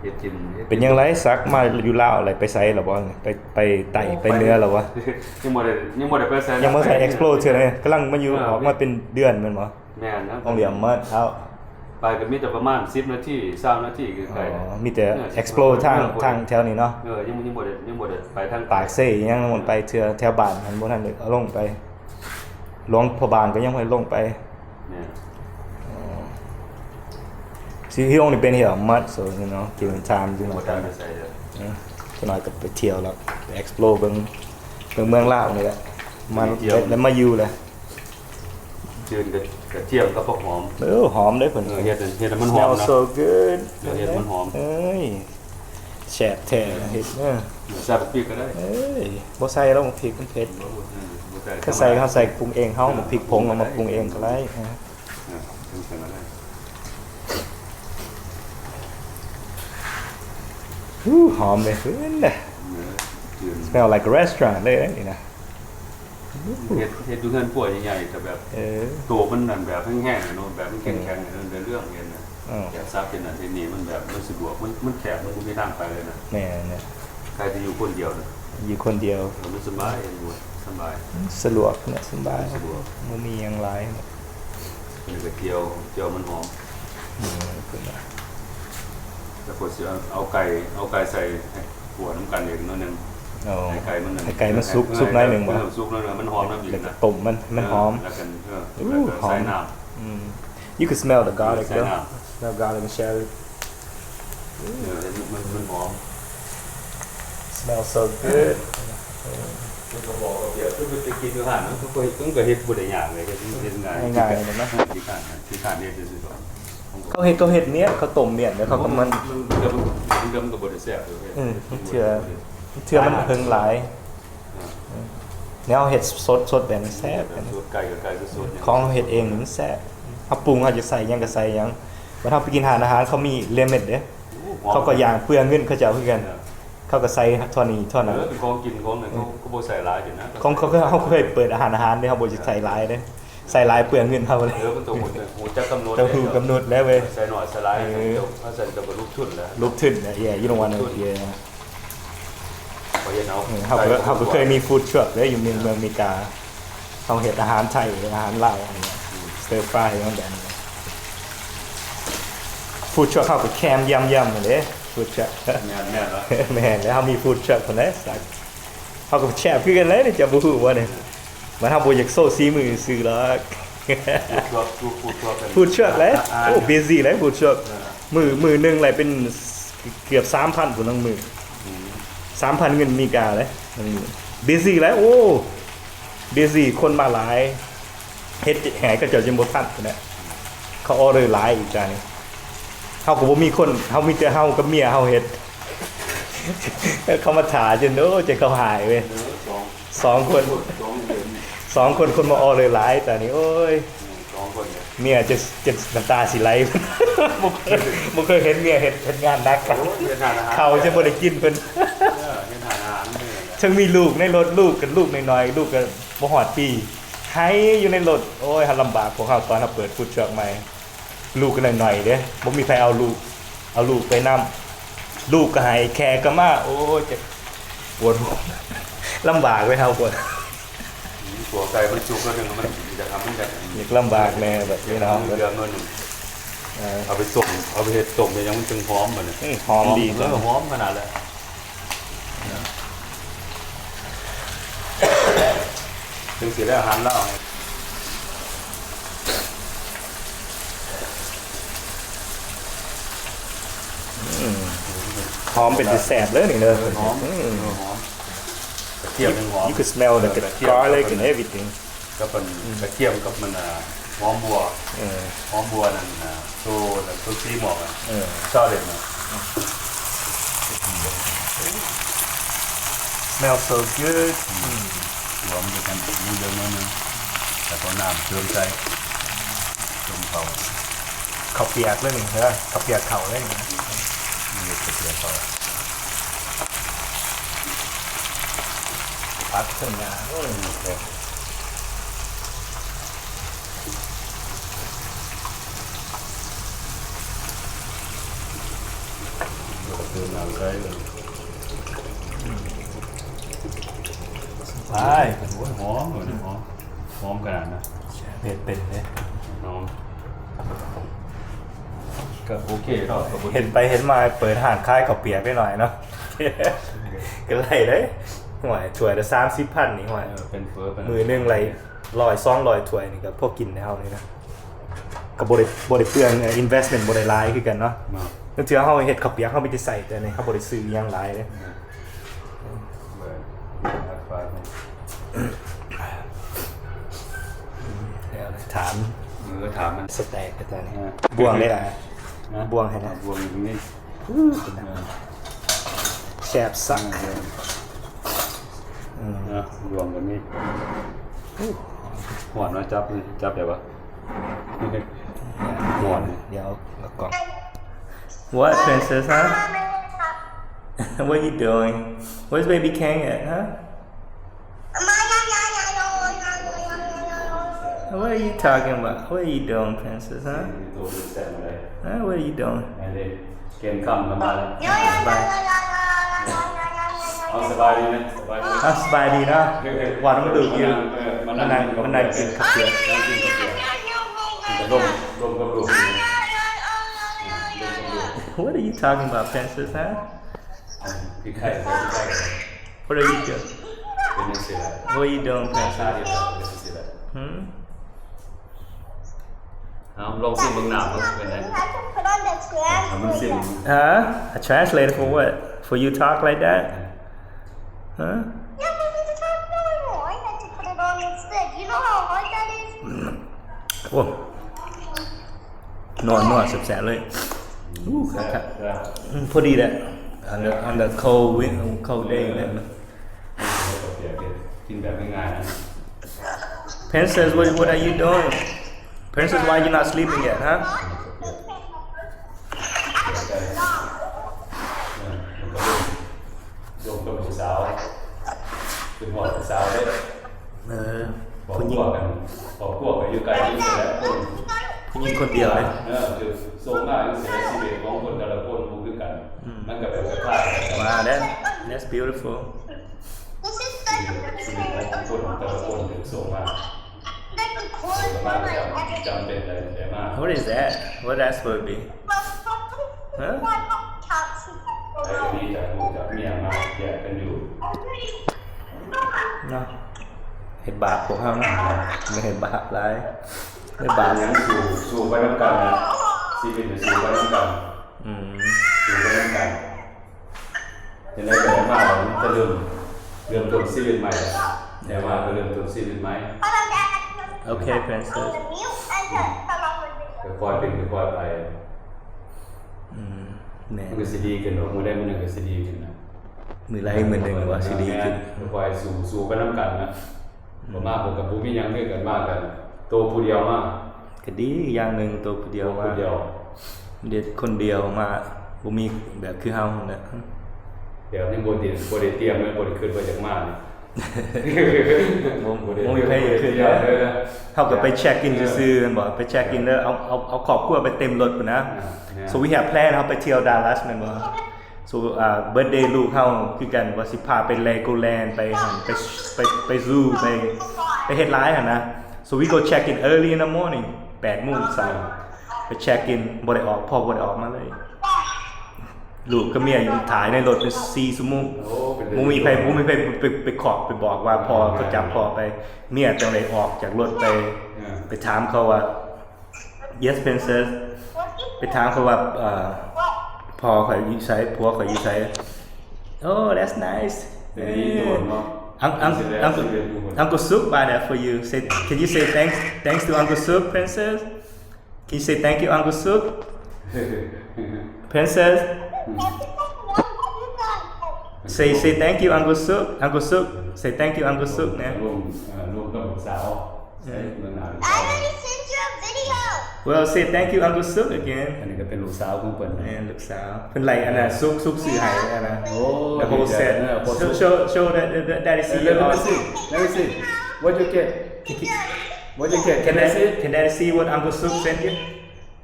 ເຮັດກິນ ເຮັດກິນ ເປັນຫຍັງໄລ ສັກມາຢູ່ລາວ ໄດ້ໄປໃສແລ້ວບໍ່? ໄປ ໄປໃຕ້ ໄປເໜືອແລ້ວບໍ່? ຍັງບໍ່ໄດ້ ຍັງບໍ່ໄດ້ໄປໃສ ຍັງບໍ່ໄດ້ explore ເທື່ອເລີຍ ກຳລັງມາຢູ່ ເອີ ອອກມາເປັນເດືອນແມ່ນບໍ່? ແມ່ນນະ ໂຮງຮຽນໝົດແລ້ວ ໄປກໍມີແຕ່ປະມານສິບນາທີ ຊາວນາທີ ໃກ້ໆ ອໍ ມີແຕ່ ເອີ explore ທາງ ເອີ ທາງແຖວນີ້ເນາະ ເອີ ຍັງ ຍັງບໍ່ໄດ້ ຍັງບໍ່ໄດ້ໄປທາງປາກເຊຫຍັງ ບໍ່ໄດ້ໄປເທື່ອ ແຖວບ້ານຫັ້ນບໍ່ທັນໄດ້ລົງໄປ ຫຼວງພະບາງກໍຍັງບໍ່ໄດ້ລົງໄປ ແມ່ນ ອໍ See, he only been here a month, so, you know, give him time, you know, ບໍ່ທັນໄປໃສເດີ ເອີ ຈັກໜ້ອຍກໍໄປທ່ຽວແລ້ວ ໄປ explore ເບິ່ງ ເບິ່ງເມືອງລາວນີ້ແຫຼະ ມາ ໄດ້ມາຢູ່ແລ້ວ ຈືນກະ ກະທຽມກັບຜັກຫອມ ເອີ ຫອມເດ້ເພິ່ນ ເອີ ເຮັດ ເຮັດໃຫ້ມັນຫອມ Smells so good ເຮັດໃຫ້ມັນຫອມ ເອີຍ ແຊບແທ້ເຮັດເດີ ໃສ່ບັກພິກກໍໄດ້ ເອີຍ ບໍ່ໃສ່ດອກບັກພິກມັນເຜັດ ບໍ່ ບໍ່ໃສ່ ຄັນໃສ່ເຮົາໃສ່ປຸງເອງ ເຮົາ ເອີ ບັກພິກຜົງເອົາມາປຸງເອງກໍໄດ້ ເອີ ເອີ ຈັ່ງຊັ້ນກໍໄດ້ ຫູ ຫອມເດ້ເພິ່ນເດ້ ເອີ smell like a restaurant ເລີຍນີ້ນະ ເຮັດ ເຮັດຢູ່ເຮືອນຄົວໃຫຍ່ໆ ແຕ່ແບບ ເອີ ໂຕມັນນັ້ນແບບແຮງໆເນາະ ແບບມັນແຂງໆ ເອີ ເລື່ອງເຮັດນະ ເອີ ແບບສັບເຮັດນັ້ນເຮັດນີ້ ມັນແບບມັນສະດວກ ມັນ ມັນແຄບ ມັນບໍ່ມີທາງໄປເລີຍນະ ແມ່ນແຫຼະ ໃຜຈະຢູ່ຄົນດຽວນະ ຢູ່ຄົນດຽວ ເອີ ມັນສະບາຍ ເຮັດຢູ່ສະບາຍ ສະດວກນະ ສະບາຍ ສະດວກ ບໍ່ມີຫຍັງຫຼາຍນະ ນີ້ກະຈຽວ ຈຽວມັນຫອມ ອືມ ແລ້ວກໍຊິເອົາໄກ່ ເອົາໄກ່ໃສ່ໃຫ້ຂົ້ວນຳກັນອີກໜ້ອຍໜຶ່ງ ອໍ ໃຫ້ໄກ່ມັນ ໃຫ້ໄກ່ມັນສຸກ ເອີ ສຸກໜ້ອຍໜຶ່ງບໍ່? ເອີ ສຸກໜ້ອຍໜຶ່ງ ມັນຫອມນຳອີກ ແລ້ວກໍຕົ້ມມັນ ມັນຫອມ ເອີ ແລ້ວກໍ ເອີ ແລ້ວກໍໃສ່ນ້ຳ ອືມ You could smell the garlic, though. Smell garlic and shallot. ເອີ ມັນ ມັນຫອມ Smells so good. ເປັນກະບອກກະເບຍ ຄືໄປກິນຢູ່ຮ້ານ ມັນກະເຮັດ ມັນກະເຮັດບໍ່ໄດ້ຍາກເລີຍ ເຮັດ ເຮັດງ່າຍ ງ່າຍໆເລີຍເນາະ ຂີ້ຄ້ານ ຂີ້ຄ້ານເຮັດຊື່ໆ ເຂົາເຮັດ ເຂົາເຮັດມ້ຽນ ເຂົາຕົ້ມມ້ຽນ ແລ້ວເຂົາກະມັນ ມັນ ມັນກະບໍ່ໄດ້ແຊບເລີຍ ເອີ ເທື່ອ ເທື່ອມັນເຫິງຫຼາຍ ແນວເຮັດສົດໆແບບນີ້ແຊບ ສົດ ໄກ່ກະໄກ່ສົດ ຂອງເຮົາເຮັດເອງນີ້ມັນແຊບ ເຮົາປຸງ ເຮົາຈະໃສ່ຫຍັງກະໃສ່ຫຍັງ ບັດເຮົາໄປກິນຮ້ານອາຫານ ເຂົາມີລິມິດເດ້ ເຂົາກະຢ້ານເປືອງເງິນເຂົາເຈົ້າຄືກັນ ເຂົາກະໃສ່ເທົ່ານີ້ເທົ່ານັ້ນ ເອີ ເປັນຂອງກິນຂອງນັ້ນ ເຂົາກະບໍ່ໃສ່ຫຼາຍ ຂອງເຂົາ ເຮົາເຄີຍເປີດຮ້ານອາຫານເດ້ ເຮົາບໍ່ຢາກໃສ່ຫຼາຍເດ້ ໃສ່ຫຼາຍເປືອງເງິນເຮົາເລີຍ ເອີ ມັນຕ້ອງຮູ້ຈັກກຳນົດ ຕ້ອງຮູ້ກຳນົດແລ້ວເວີຍ ໃສ່ໜ້ອຍໃສ່ຫຼາຍ ເອີ ເຈົ້າ ເຂົາໃສ່ເຈົ້າກະຫຼຸບທຶນແລ້ວ ຫຼຸບທຶນ Yeah, you don't wanna, yeah. ເຮົາເຄີຍ ເຮົາກະເຄີຍມີຟູດທຣັກເດ້ ຢູ່ເມືອງ ເມືອງເມກາ ເຮົາເຮັດອາຫານໄທ ອາຫານລາວ stir fry ຫຍັງແບບນີ້ ຟູດທຣັກເຮົາກະແຄມຢຳໆຫັ້ນເດ້ ຟູດທຣັກ ແມ່ນ ແມ່ນແລ້ວ ເຮົາມີຟູດທຣັກພຸ້ນເດ້ ເຮົາກະແຊບຄືກັນເລີຍ ເຈົ້າບໍ່ຮູ້ບໍ່ນີ້ ມັນ ເຮົາບໍ່ຢາກໂຊສີມືຊື່ໆດອກ ຟູດທຣັກ ຟູດທຣັກ ຟູດທຣັກເລີຍ ອ່າ ໂອ້ busy ເລີຍ ຟູດທຣັກ ມື້ ມື້ໜຶ່ງໄດ້ເປັນ ເກືອບສາມພັນພຸ້ນ ໜຶ່ງມື້ ອືມ ສາມພັນເງິນອາເມລິກາເດ້ ໜຶ່ງມື້ busy ຫຼາຍ ໂອ້ busy ຄົນມາຫຼາຍ ເຮັດໃຫ້ເຂົາເຈົ້າຈົນບໍ່ທັນພຸ້ນແຫຼະ ເຂົາອໍເດີຫຼາຍອີກ ຈານີ້ ເຮົາກະບໍ່ມີຄົນ ເຮົາມີແຕ່ເຮົາກັບເມຍເຮົາເຮັດ ເຂົາມາຖ້າຈົນ ໂອ້ ຈົນເຂົາຫາຍເວີຍ ເອີ ສອງ ສອງຄົນ ສອງເດືອນ ສອງຄົນ ຄົນມາອໍເດີຫຼາຍ ຕານີ້ ໂອ້ຍ ສອງຄົນ ເມຍຈະ ຈະນ້ຳຕາຊິໄຫຼ ບໍ່ເຄີຍ ບໍ່ເຄີຍເຫັນເມຍເຮັດ ເຮັດງານໜັກ ໂອ້ຍ ເຮັດຮ້ານອາຫານ ເຂົ້າຈະບໍ່ໄດ້ກິນເພິ່ນ ເອີ ເຮັດຮ້ານອາຫານ ເຖິງມີລູກໃນລົດ ລູກກະລູກນ້ອຍໆ ລູກກະບໍ່ຮອດປີ ໄຫ້ຢູ່ໃນລົດ ໂອ້ຍ ເຮົາລຳບາກ ພວກເຮົາຕອນເຮົາເປີດຟູດທຣັກໃໝ່ ລູກກະນ້ອຍໆເດ້ ບໍ່ມີໃຜເອົາລູກ ເອົາລູກໄປນຳ ລູກກະໄຫ້ ແຂກກະມາ ໂອ້ຍ ເຈັບ ປວດຫົວ ລຳບາກເວີຍ ເຮົາປວດ ຕົວໄກ່ມັນສຸກແລ້ວໜຶ່ງ ມັນຢາກ ມັນຢາກ ຢາກລຳບາກແນ່ ແບບນີ້ເນາະ ເດືອນໜຶ່ງ ເອີ ເອົາໄປຕົ້ມ ເອົາໄປເຮັດຕົ້ມເຮັດຫຍັງ ມັນຈຶ່ງຫອມ ບາດນີ້ ອືມ ຫອມດີ ເອີ ຫອມຂະໜາດແຫຼະ ຈັ່ງຊີ້ແຫຼະ ອາຫານລາວ ອືມ ຫອມເປັນຕາແຊບເລີຍນີ້ເດີ ເອີ ຫອມ ອືມ ເອີ ຫອມ ກະທຽມຍັງຫອມ You could smell the garlic and everything ກັບອັນ ອືມ ກະທຽມກັບມັນ ອ່າ ຫອມບົວ ເອີ ຫອມບົວນັ້ນ ອ່າ ໂຊ ໂຊຊີໝອກ ເອີ ຊາເລັດນະ Smells so good ອືມ ລວມດ້ວຍກັນ ລວມເດີໜ້ອຍໜຶ່ງ ແລ້ວກໍນ້ຳເຕີມໃສ່ ຕົ້ມເຂົ້າ ເຂົ້າປຽກເລີຍນີ້ເດີ ເຂົ້າປຽກເຂົ້າເລີຍນີ້ ນີ້ເຂົ້າປຽກເຂົ້າ ຜັດເຖິງນາ ໂອ້ຍ ເຕີມນ້ຳໃສ່ເລີຍ ໄປ ໂອ້ຍ ຫອມເລີຍ ຫອມ ຫອມຂະໜາດນະ ເຮັດເປັນເດ້ ຫອມ ກະໂອເຄເນາະ ກະບໍ່ ເຫັນໄປເຫັນມາ ເປີດຮ້ານຂາຍເຂົ້າປຽກໄດ້ໜ້ອຍເນາະ ກະໄດ້ເດ້ ໂອ້ຍ ຖ້ວຍລະສາມສິບພັນນີ້ ໂອ້ຍ ເອີ ເປັນເຝີ ມື້ໜຶ່ງໄດ້ຮ້ອຍສອງຮ້ອຍຖ້ວຍນີ້ ກະພໍກິນໃຫ້ເຮົານີ້ນະ ກະບໍ່ໄດ້ ບໍ່ໄດ້ເປືອງ ເອີ investment ບໍ່ໄດ້ຫຼາຍຄືກັນເນາະ ເນາະ ລາງເທື່ອເຮົາເຮັດເຂົ້າປຽກ ເຮົາມີແຕ່ໃສ່ແຕ່ນີ້ ເຮົາບໍ່ໄດ້ຊື້ອີ່ຫຍັງຫຼາຍເດ້ ເອີ ດຽວຖາມ ເອີ ຖາມມັນ ສະແຕັກກະຕານີ້ ເອີ ບ່ວງໄດ້ລະ ນະ ບ່ວງໃຫ້ນະ ບ່ວງຢູ່ນີ້ ແຊບຊະ ເອີ ອືມ ນະ ບ່ວງກະມີ ຫອນເນາະ ຈັບ ຈັບໄດ້ບໍ່? ດຽວເອົາກ້ອງ What, princess, huh? What you doing? Where's baby Kang at, huh? What are you talking about? What are you doing, princess, huh? Huh? What are you doing? ເກມຄ່ຳກະມາແລ້ວ ສະບາຍ ເອົາສະບາຍດີນະ ສະບາຍດີ ເອົາສະບາຍດີເນາະ ເອີ ເອີ ວ່ານຳລູກຢູ່ ເອີ ມານັ່ງ ມານັ່ງ ມານັ່ງກິນເຂົ້າປຽກ ນັ່ງກິນເຂົ້າປຽກ ມັນກໍລົມ ລົມກັບລູກນີ້ ລົມກັບລູກ. What are you talking about, Princess, huh? ຄືໄຂ່ ຄືໄຂ່. What are you doing? ເປັນຈັ່ງຊີ້ລະ. What are you doing, Princess? ຕາດຽວກັນ ເປັນຈັ່ງຊີ້ລະ. ຫືມ? ເອົາ ລອງຊີມເບິ່ງນ້ຳເບິ່ງເປັນໃດ. ເອົາ ມັນຊີມ. Huh? I translated for what? For you talk like that? Huh? Yeah, but we just talk normal. I had to put it on instead. You know how hard that is? ໂອ້ ນົວໆ ແຊບໆ ເລີຍ. ອູ້ ຄັກໆ. ອືມ ພໍດີແຫຼະ on the, on the cold win-, cold day ແຫຼະ. ກິນແບບງ່າຍໆ ນະ. Princess, what, what are you doing? Princess, why you not sleeping yet, huh? ລົມກັບຜູ້ສາວ ຄືຮອດຜູ້ສາວເດ້. ເອີ ຄອບຄົວກັນ ຄອບຄົວກໍຢູ່ໄກຢູ່ຊີ້ແຫຼະ. ຜູ້ຍິງຄົນດຽວເດ້. ເອີ ຄືສົ່ງມາຢູ່ຊີ້ແຫຼະ ຊີວິດຂອງຄົນແຕ່ລະຄົນບໍ່ຄືກັນ. ອືມ ມັນກໍເປັນໄປພາດກັນ. ວ່າແລ້ວ that's beautiful. ຊີວິດຂອງຄົນແຕ່ລະຄົນຖືກສົ່ງມາ ເກີດມາກໍຈຳ ຈຳເປັນໄດ້ ໄດ້ມາ. What is that? What that's supposed to be? Huh? ໃຜກໍມີຈາກລູກຈາກເມຍມາແຍກກັນຢູ່ເນາະ. ເຮັດບາບພວກເຮົາເນາະ ໄດ້ເຮັດບາບຫຼາຍ ໄດ້ບາບ. ຫຍັງ ສູ້ ສູ້ໄປນຳກັນນະ ຊີວິດນີ້ສູ້ໄປນຳກັນ. ອືມ ສູ້ໄປນຳກັນ. ຈັ່ງໃດກໍໄດ້ມາແລ້ວ ມັນຈະເລີ່ມ ເລີ່ມຕົ້ນຊີວິດໃໝ່ແລ້ວ. ໄດ້ມາກໍເລີ່ມຕົ້ນຊີວິດໃໝ່. Okay, Princess. ອືມ ຄ່ອຍໆເປັນຄ່ອຍໆໄປ. ອືມ ແມ່ນ ມັນກໍຊິດີຂຶ້ນດອກ ມື້ໃດມື້ໜຶ່ງກໍຊິດີຂຶ້ນນະ. ມື້ໃດມື້ໜຶ່ງວ່າຊິດີຂຶ້ນ. ແມ່ນ ຄ່ອຍໆສູ້ ສູ້ໄປນຳກັນນະ. ອືມ ບໍ່ມາ ເພິ່ນກໍບໍ່ມີຫຍັງຄືກັນ ມາກັນໂຕຜູ້ດຽວມາ ກໍດີຢ່າງໜຶ່ງ ໂຕຜູ້ດຽວມາ ໂຕຜູ້ດຽວ ເດັດຄົນດຽວມາ ບໍ່ມີແບບຄືເຮົາຫັ້ນແຫຼະ. ແບບນີ້ບໍ່ໄດ້ ບໍ່ໄດ້ຕຽມເລີຍ ບໍ່ໄດ້ຄິດວ່າຢາກມານີ້ ບໍ່ ບໍ່ໄດ້ ບໍ່ມີໃຜຄິດເລີຍ. ເຮົາກໍໄປເຊັກອິນຊື່ໆ ແມ່ນບໍ່ ໄປເຊັກອິນເດີ ເອົາ ເອົາ ເອົາຄອບຄົວໄປເຕັມລົດພຸ້ນນະ. So we have plan ເຮົາໄປທ່ຽວ Dallas ແມ່ນບໍ່? So, uh, birthday ລູກເຮົາຄືກັນ ວ່າຊິພາໄປ Legoland ໄປຫັ້ນ ໄປ ໄປ ໄປ Zoo ໄປ ໄປເຮັດຫຼາຍຫັ້ນນະ. So we go check in early in the morning ແປດໂມງເຊົ້າ ໄປເຊັກອິນ ບໍ່ໄດ້ອອກ ພໍ່ບໍ່ໄດ້ອອກມາເລີຍ. ລູກກັບເມຍຢູ່ຖ້າຢູ່ໃນລົດເປັນສີ່ຊົ່ວໂມງ. ໂອ້ ເປັນ ບໍ່ມີໃຜ ບໍ່ມີໃຜໄປ ໄປຂອກໄປບອກວ່າພໍ່ ເຂົາຈັບພໍ່ໄປ. ເມຍຕ້ອງໄດ້ອອກຈາກລົດໄປ ໄປຖາມເຂົາວ່າ Yes, Princess. ໄປຖາມເຂົາວ່າ ເອີ ພໍ່ຂ້ອຍຢູ່ໃສ ຜົວຂ້ອຍຢູ່ໃສ. Oh, that's nice. ເອີ ອັງ ອັງ Uncle Suk buy that for you. Say, can you say thanks, thanks to Uncle Suk, Princess? Can you say thank you, Uncle Suk? Princess? Say, say thank you, Uncle Suk. Uncle Suk, say thank you, Uncle Suk ແນ່. ລວມ ເອີ ລວມກັບລູກສາວ. ເອີ ໃສ່ເບິ່ງໜ້າລູກສາວ. I already sent you a video. Well, say thank you, Uncle Suk again. ອັນນີ້ກໍເປັນລູກສາວຂອງເພິ່ນ. ແມ່ນ ລູກສາວ. ເພິ່ນໄລ່ອັນນ່າ Suk Suk ຊື້ໃຫ້ອັນນ່າ. ໂອ້ the whole set. Show, show, show that, that, that, that is. Let me see. Let me see. What you get? What you get? Can I see? Can I see what Uncle Suk sent you?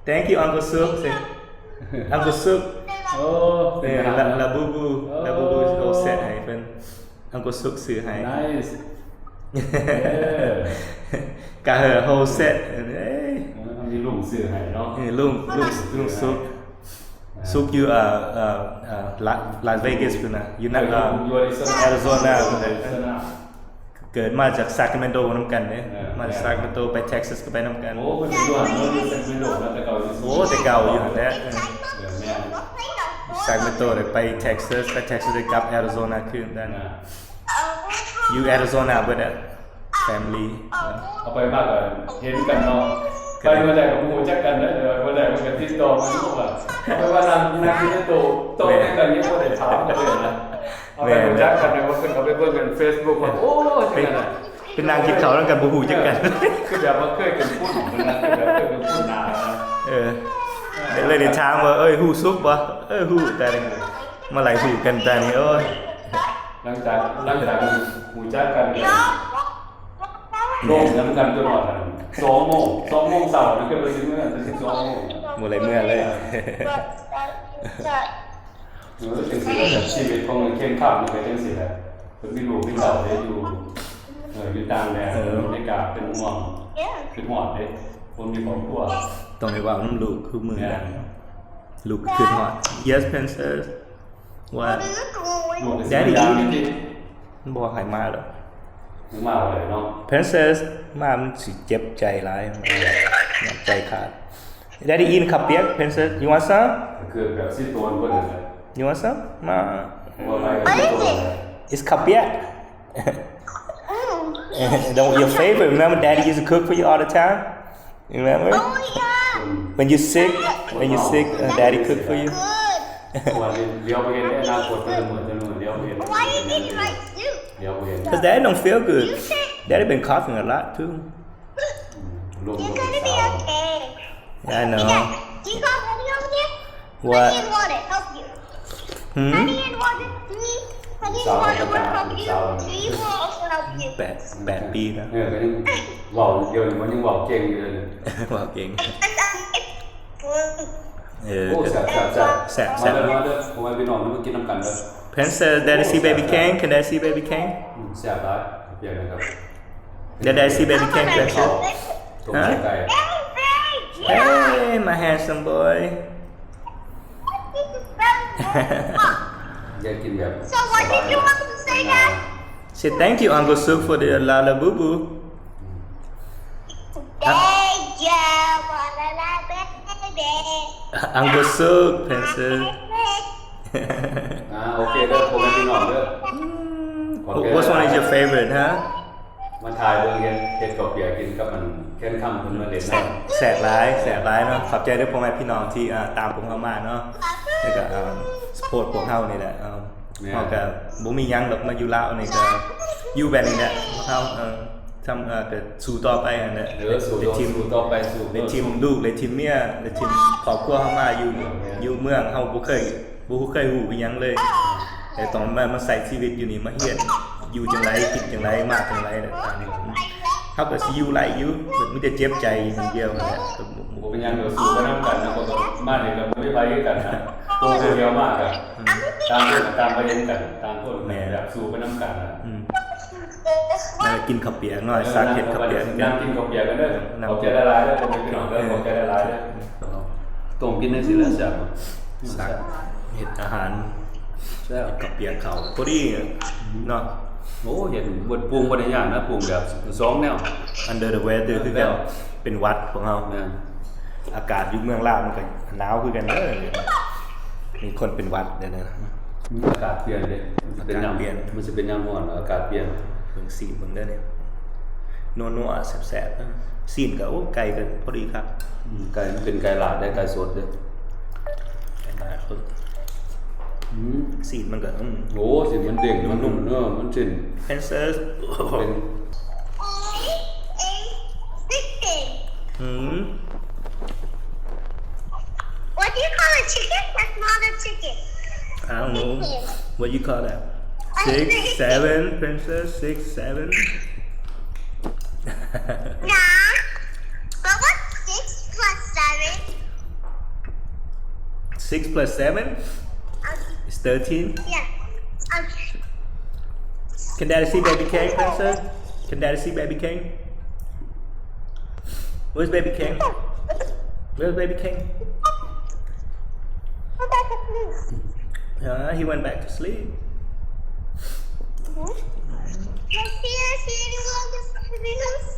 Thank you, Uncle Suk. Say, Uncle Suk. ໂອ້ ເປັນ ເອີ ລາ ລາບູບູ ລາບູບູ ເອົາເຊັດໃຫ້ເພິ່ນ Uncle Suk ຊື້ໃຫ້. Nice. ເອີ ກະເຮີ whole set. ເອີ ມີລຸງຊື້ໃຫ້ເນາະ. ເອີ ລຸງ ລຸງ ລຸງ Suk. Suk ຢູ່ ເອີ ເອີ Las Vegas ພຸ້ນນະ ຢູ່ Arizona ພຸ້ນນະ. ເກີດມາຈາກ Sacramento ນຳກັນເດ້. ເອີ ມາຈາກ Sacramento ໄປ Texas ກໍໄປນຳກັນ. ໂອ້ ເພິ່ນຢູ່ຫັ້ນເນາະ ຢູ່ Sacramento ເນາະ ແຕ່ເກົ່າຢູ່. ໂອ້ ແຕ່ເກົ່າຢູ່ຫັ້ນແຫຼະ. ເອີ ແມ່ນ Sacramento ໄດ້ໄປ Texas ໄປ Texas ໄດ້ກັບ Arizona ຄືນນັ້ນ. ຢູ່ Arizona ເບິດແຫຼະ family. ເອົາໄປມາກໍເຫັນກັນເນາະ ໄປມື້ໃດກໍບໍ່ຮູ້ຈັກກັນເດ້. ແຕ່ວ່າມື້ໃດມັນກໍຕິດຕໍ່ມາຢູ່ວ່າ ເອົາໄປວ່ານັ່ງ ນັ່ງຢູ່ໃນໂຕະ ໂຕະນຳກັນຍັງບໍ່ໄດ້ຖາມກັນເລີຍນະ. ເອົາໄປຮູ້ຈັກກັນເລີຍວ່າເພິ່ນເຂົ້າໄປເບິ່ງກັນ Facebook ວ່າ ໂອ້ ເປັນ ເປັນນັ່ງກິນເຂົ້ານຳກັນ ບໍ່ຮູ້ຈັກກັນ. ຄືແບບວ່າເຄີຍເປັນກຸ່ມນະ ຄືແບບເຄີຍເປັນກຸ່ມໜ້ານະ. ເອີ ເລີຍໄດ້ຖາມວ່າ ເອີຍ ຮູ້ Suk ບໍ່? ເອີ ຮູ້ ແຕ່ມາໄລ່ຮູ້ກັນຕານີ້. ໂອ້ຍ ຫຼັງຈາກ ຫຼັງຈາກຮູ້ຈັກກັນກໍລົມນຳກັນຈົນຮອດສອງໂມງ ສອງໂມງເຊົ້າ ນັ້ນກໍໄປເມືອ ເຖິງສອງໂມງ ບໍ່ໄດ້ເມືອເລີຍ. ເອີ ຈັ່ງຊີ້ແຫຼະ ຊີວິດຂອງເຄນຄຳມັນກໍຈັ່ງຊີ້ແຫຼະ. ເພິ່ນມີລູກມີເຕົ້າເດ້ ຢູ່ ເອີ ຢູ່ຕ່າງແດນ ເອີ ອາເມລິກາ ເປັນຫ່ວງ ເປັນຮອດເດ້. ຄົນມີຄອບຄົວ ຕ້ອງໄດ້ເວົ້ານຳລູກຄືມື້ນັ້ນ ແມ່ນ ລູກກໍຄິດຮອດ. Yes, princess. What? Daddy eating. ບໍ່ໃຫ້ມາດອກ ມາບໍ່ໄດ້ເນາະ princess. ມາມັນຊິເຈັບໃຈຫຼາຍ ໃຈຂາດ. Daddy eating ເຂົ້າປຽກ princess. You want some? ຄືແບບຊິໂຕນເພິ່ນນັ້ນແຫຼະ. You want some? ມາ What is it? It's ເຂົ້າປຽກ. Don't, your favorite. Remember, Daddy used to cook for you all the time. You remember? Oh, yeah. When you sick, when you sick, uh, Daddy cook for you. ເພາະວ່າລຽວບໍ່ເຫັນໃນອະນາຄົດ ແຕ່ລະມື້ແຕ່ລະມື້ລຽວບໍ່ເຫັນ Why you eating my soup? ລຽວບໍ່ເຫັນ 'Cause Daddy don't feel good. You sick? Daddy been coughing a lot too. ອືມ You're gonna be okay. Yeah, I know. You got honey over there? What? Honey and water help you. ຫືມ? Honey and water, three. Honey and water will help you. Three will also help you. ແປດ ແປດປີນະ ເອີ ກໍຍັງເວົ້າ ດຽວນີ້ມັນຍັງເວົ້າເກັ່ງຢູ່ເລີຍ ເວົ້າເກັ່ງ ເອີ ໂອ້ ແຊບໆໆ ແຊບໆ ມາເດີ ມາເດີ ພໍ່ແມ່ພີ່ນ້ອງມາກິນນຳກັນເດີ. Princess, Daddy see baby King? Can Daddy see baby King? ອືມ ແຊບຫຼາຍ ປ່ຽນນະຄັບ. Did I see baby King, princess? Huh? Hey, my handsome boy. ຢາກກິນແບບ So what did you want to say, Dad? Say thank you, Uncle Suk, for the Lala Boo Boo. Thank you, Lala Baby. Uncle Suk, princess. ອ່າ ໂອເຄເດີ ພໍ່ແມ່ພີ່ນ້ອງເດີ. ອືມ ຂອບໃຈ Which one is your favorite, huh? ມາຖ່າຍເບິ່ງ ເຮັດ ເຮັດເຂົ້າປຽກກິນກັບອັນແຄນຄຳເພິ່ນມາເຫຼັ້ນ ແຊບ ແຊບຫຼາຍ ແຊບຫຼາຍເນາະ. ຂອບໃຈເດີພໍ່ແມ່ພີ່ນ້ອງທີ່ ອ່າ ຕາມພວກເຮົາມາເນາະ ແລ້ວກໍ ອ່າ support ພວກເຮົານີ້ແຫຼະ. ເຮົາກໍບໍ່ມີຫຍັງດອກ ມາຢູ່ລາວນີ້ກໍຢູ່ແບບນີ້ແຫຼະ ພວກເຮົາ ເອີ ທຳ ເອີ ກໍສູ້ຕໍ່ໄປຫັ້ນແຫຼະ. ເອີ ສູ້ຕໍ່ ສູ້ຕໍ່ໄປ ສູ້ ໄດ້ຖິ້ມລູກ ໄດ້ຖິ້ມເມຍ ໄດ້ຖິ້ມຄອບຄົວເຮົາມາຢູ່ ແມ່ນ ຢູ່ເມືອງ ເຮົາບໍ່ເຄີຍ ບໍ່ເຄີຍຮູ້ອີ່ຫຍັງເລີຍ ແຕ່ຕ້ອງມາ ມາໃຊ້ຊີວິດຢູ່ນີ້ ມາຮຽນຢູ່ຈັ່ງໃດ ກິນຈັ່ງໃດ ມາຈັ່ງໃດ ແລ້ວອັນນີ້ ເຮົາກໍຊິຢູ່ໄດ້ຢູ່ ມີແຕ່ເຈັບໃຈຢ່າງດຽວຫັ້ນແຫຼະ. ບໍ່ເປັນຫຍັງດອກ ສູ້ໄປນຳກັນນະ ມານີ້ກໍບໍ່ມີໃຜຄືກັນນະ ໂຕຜູ້ດຽວມາກໍ ອືມ ຕ່າງຄົນກໍຕ່າງໄປເຮັດກັນ ຕ່າງຄົນ ແມ່ນ ແບບສູ້ໄປນຳກັນນະ. ອືມ ມາກິນເຂົ້າປຽກເນາະ ສັກເຮັດເຂົ້າປຽກ ນັ່ງກິນເຂົ້າປຽກກັນເດີ. ຂອບໃຈຫຼາຍໆເດີ ພໍ່ແມ່ພີ່ນ້ອງເດີ ຂອບໃຈຫຼາຍໆເດີ. ຕົ້ມກິນຈັ່ງຊີ້ແຫຼະແຊບ ສັກເຮັດອາຫານ ແຊບ ເຮັດເຂົ້າປຽກເຂົ້າພໍດີເນາະ. ໂອ້ ເຮັດ ບໍ່ ປຸງບໍ່ໄດ້ຍາກນະ ປຸງແບບສອງແນວ Under the weather ຄືກັນ ເປັນຫວັດພວກເຮົາ. ແມ່ນ ອາກາດຢູ່ເມືອງລາວມັນກໍໜາວຄືກັນເດີ ມີຄົນເປັນຫວັດແນວນັ້ນ. ອືມ ອາກາດປ່ຽນເດ້ ມັນຊິເປັນຍາມ ອາກາດປ່ຽນ ມັນຊິເປັນຍາມຮ້ອນ ອາກາດປ່ຽນ. ເບິ່ງຊີ້ນເບິ່ງເດີນີ້ ນົວໆ ແຊບໆ ຊີ້ນກໍ ໂອ້ ໄກ່ກໍພໍດີຄັກ. ອືມ ໄກ່ມັນເປັນໄກ່ລາດເດ້ ໄກ່ສົດເດ້ ໄກ່ລາດ. ອືມ ຊີ້ນມັນກໍ ອືມ ໂອ້ ຊີ້ນມັນເດ້ງ ມັນນຸ້ມເນາະ ມັນຊີ້ນ Princess ເປັນ ອືມ What do you call a chicken that's not a chicken? I don't know. What you call that? Six, seven, princess? Six, seven? Nah. But what's six plus seven? Six plus seven? Okay. It's thirteen. Yeah. Okay. Can Daddy see Baby King, princess? Can Daddy see Baby King? Where's Baby King? Where's Baby King? Go back to sleep. Uh, he went back to sleep. Hmm? You see, I see anyone in the house?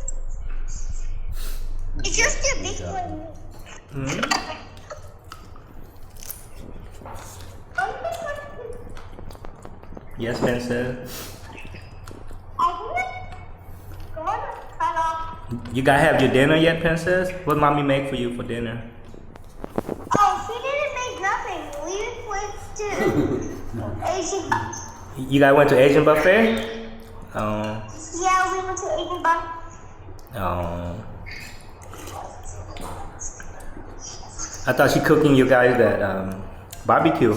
It's just a big one. Hmm? Yes, princess. You guys have your dinner yet, princess? What mommy make for you for dinner? Oh, she didn't make nothing. We went to Asian. You guys went to Asian buffet? Oh. Yeah, we went to Asian buffet. Oh. I thought she cooking you guys that, um, barbecue.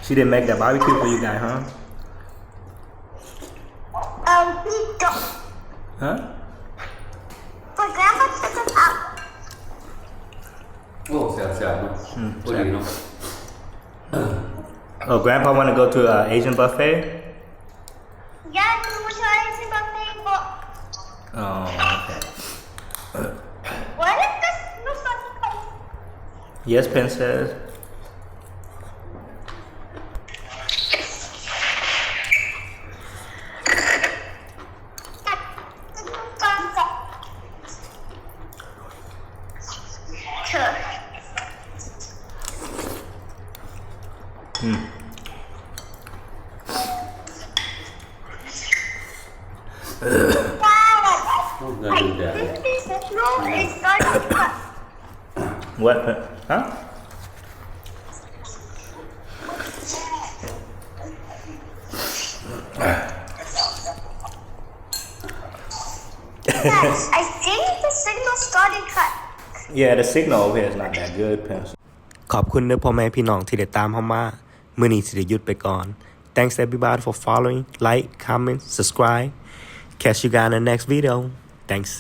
She didn't make that barbecue for you guys, huh? Um, we don't. Huh? But Grandpa took us out. ໂອ້ ແຊບໆເນາະ. ອືມ ພໍດີເນາະ. Oh, Grandpa wanna go to, uh, Asian buffet? Yeah, we went to Asian buffet, but Oh, okay. Where is this? No, sorry. Yes, princess. Hmm. What? Huh? Yes, I think the signal started cut. Yeah, the signal over here is not that good, Prince. ຂອບຄຸນເດີພໍ່ແມ່ພີ່ນ້ອງທີ່ໄດ້ຕາມເຮົາມາ. ມື້ນີ້ຊິໄດ້ຢຸດໄປກ່ອນ. Thanks everybody for following. Like, comment, subscribe. Catch you guys in the next video. Thanks.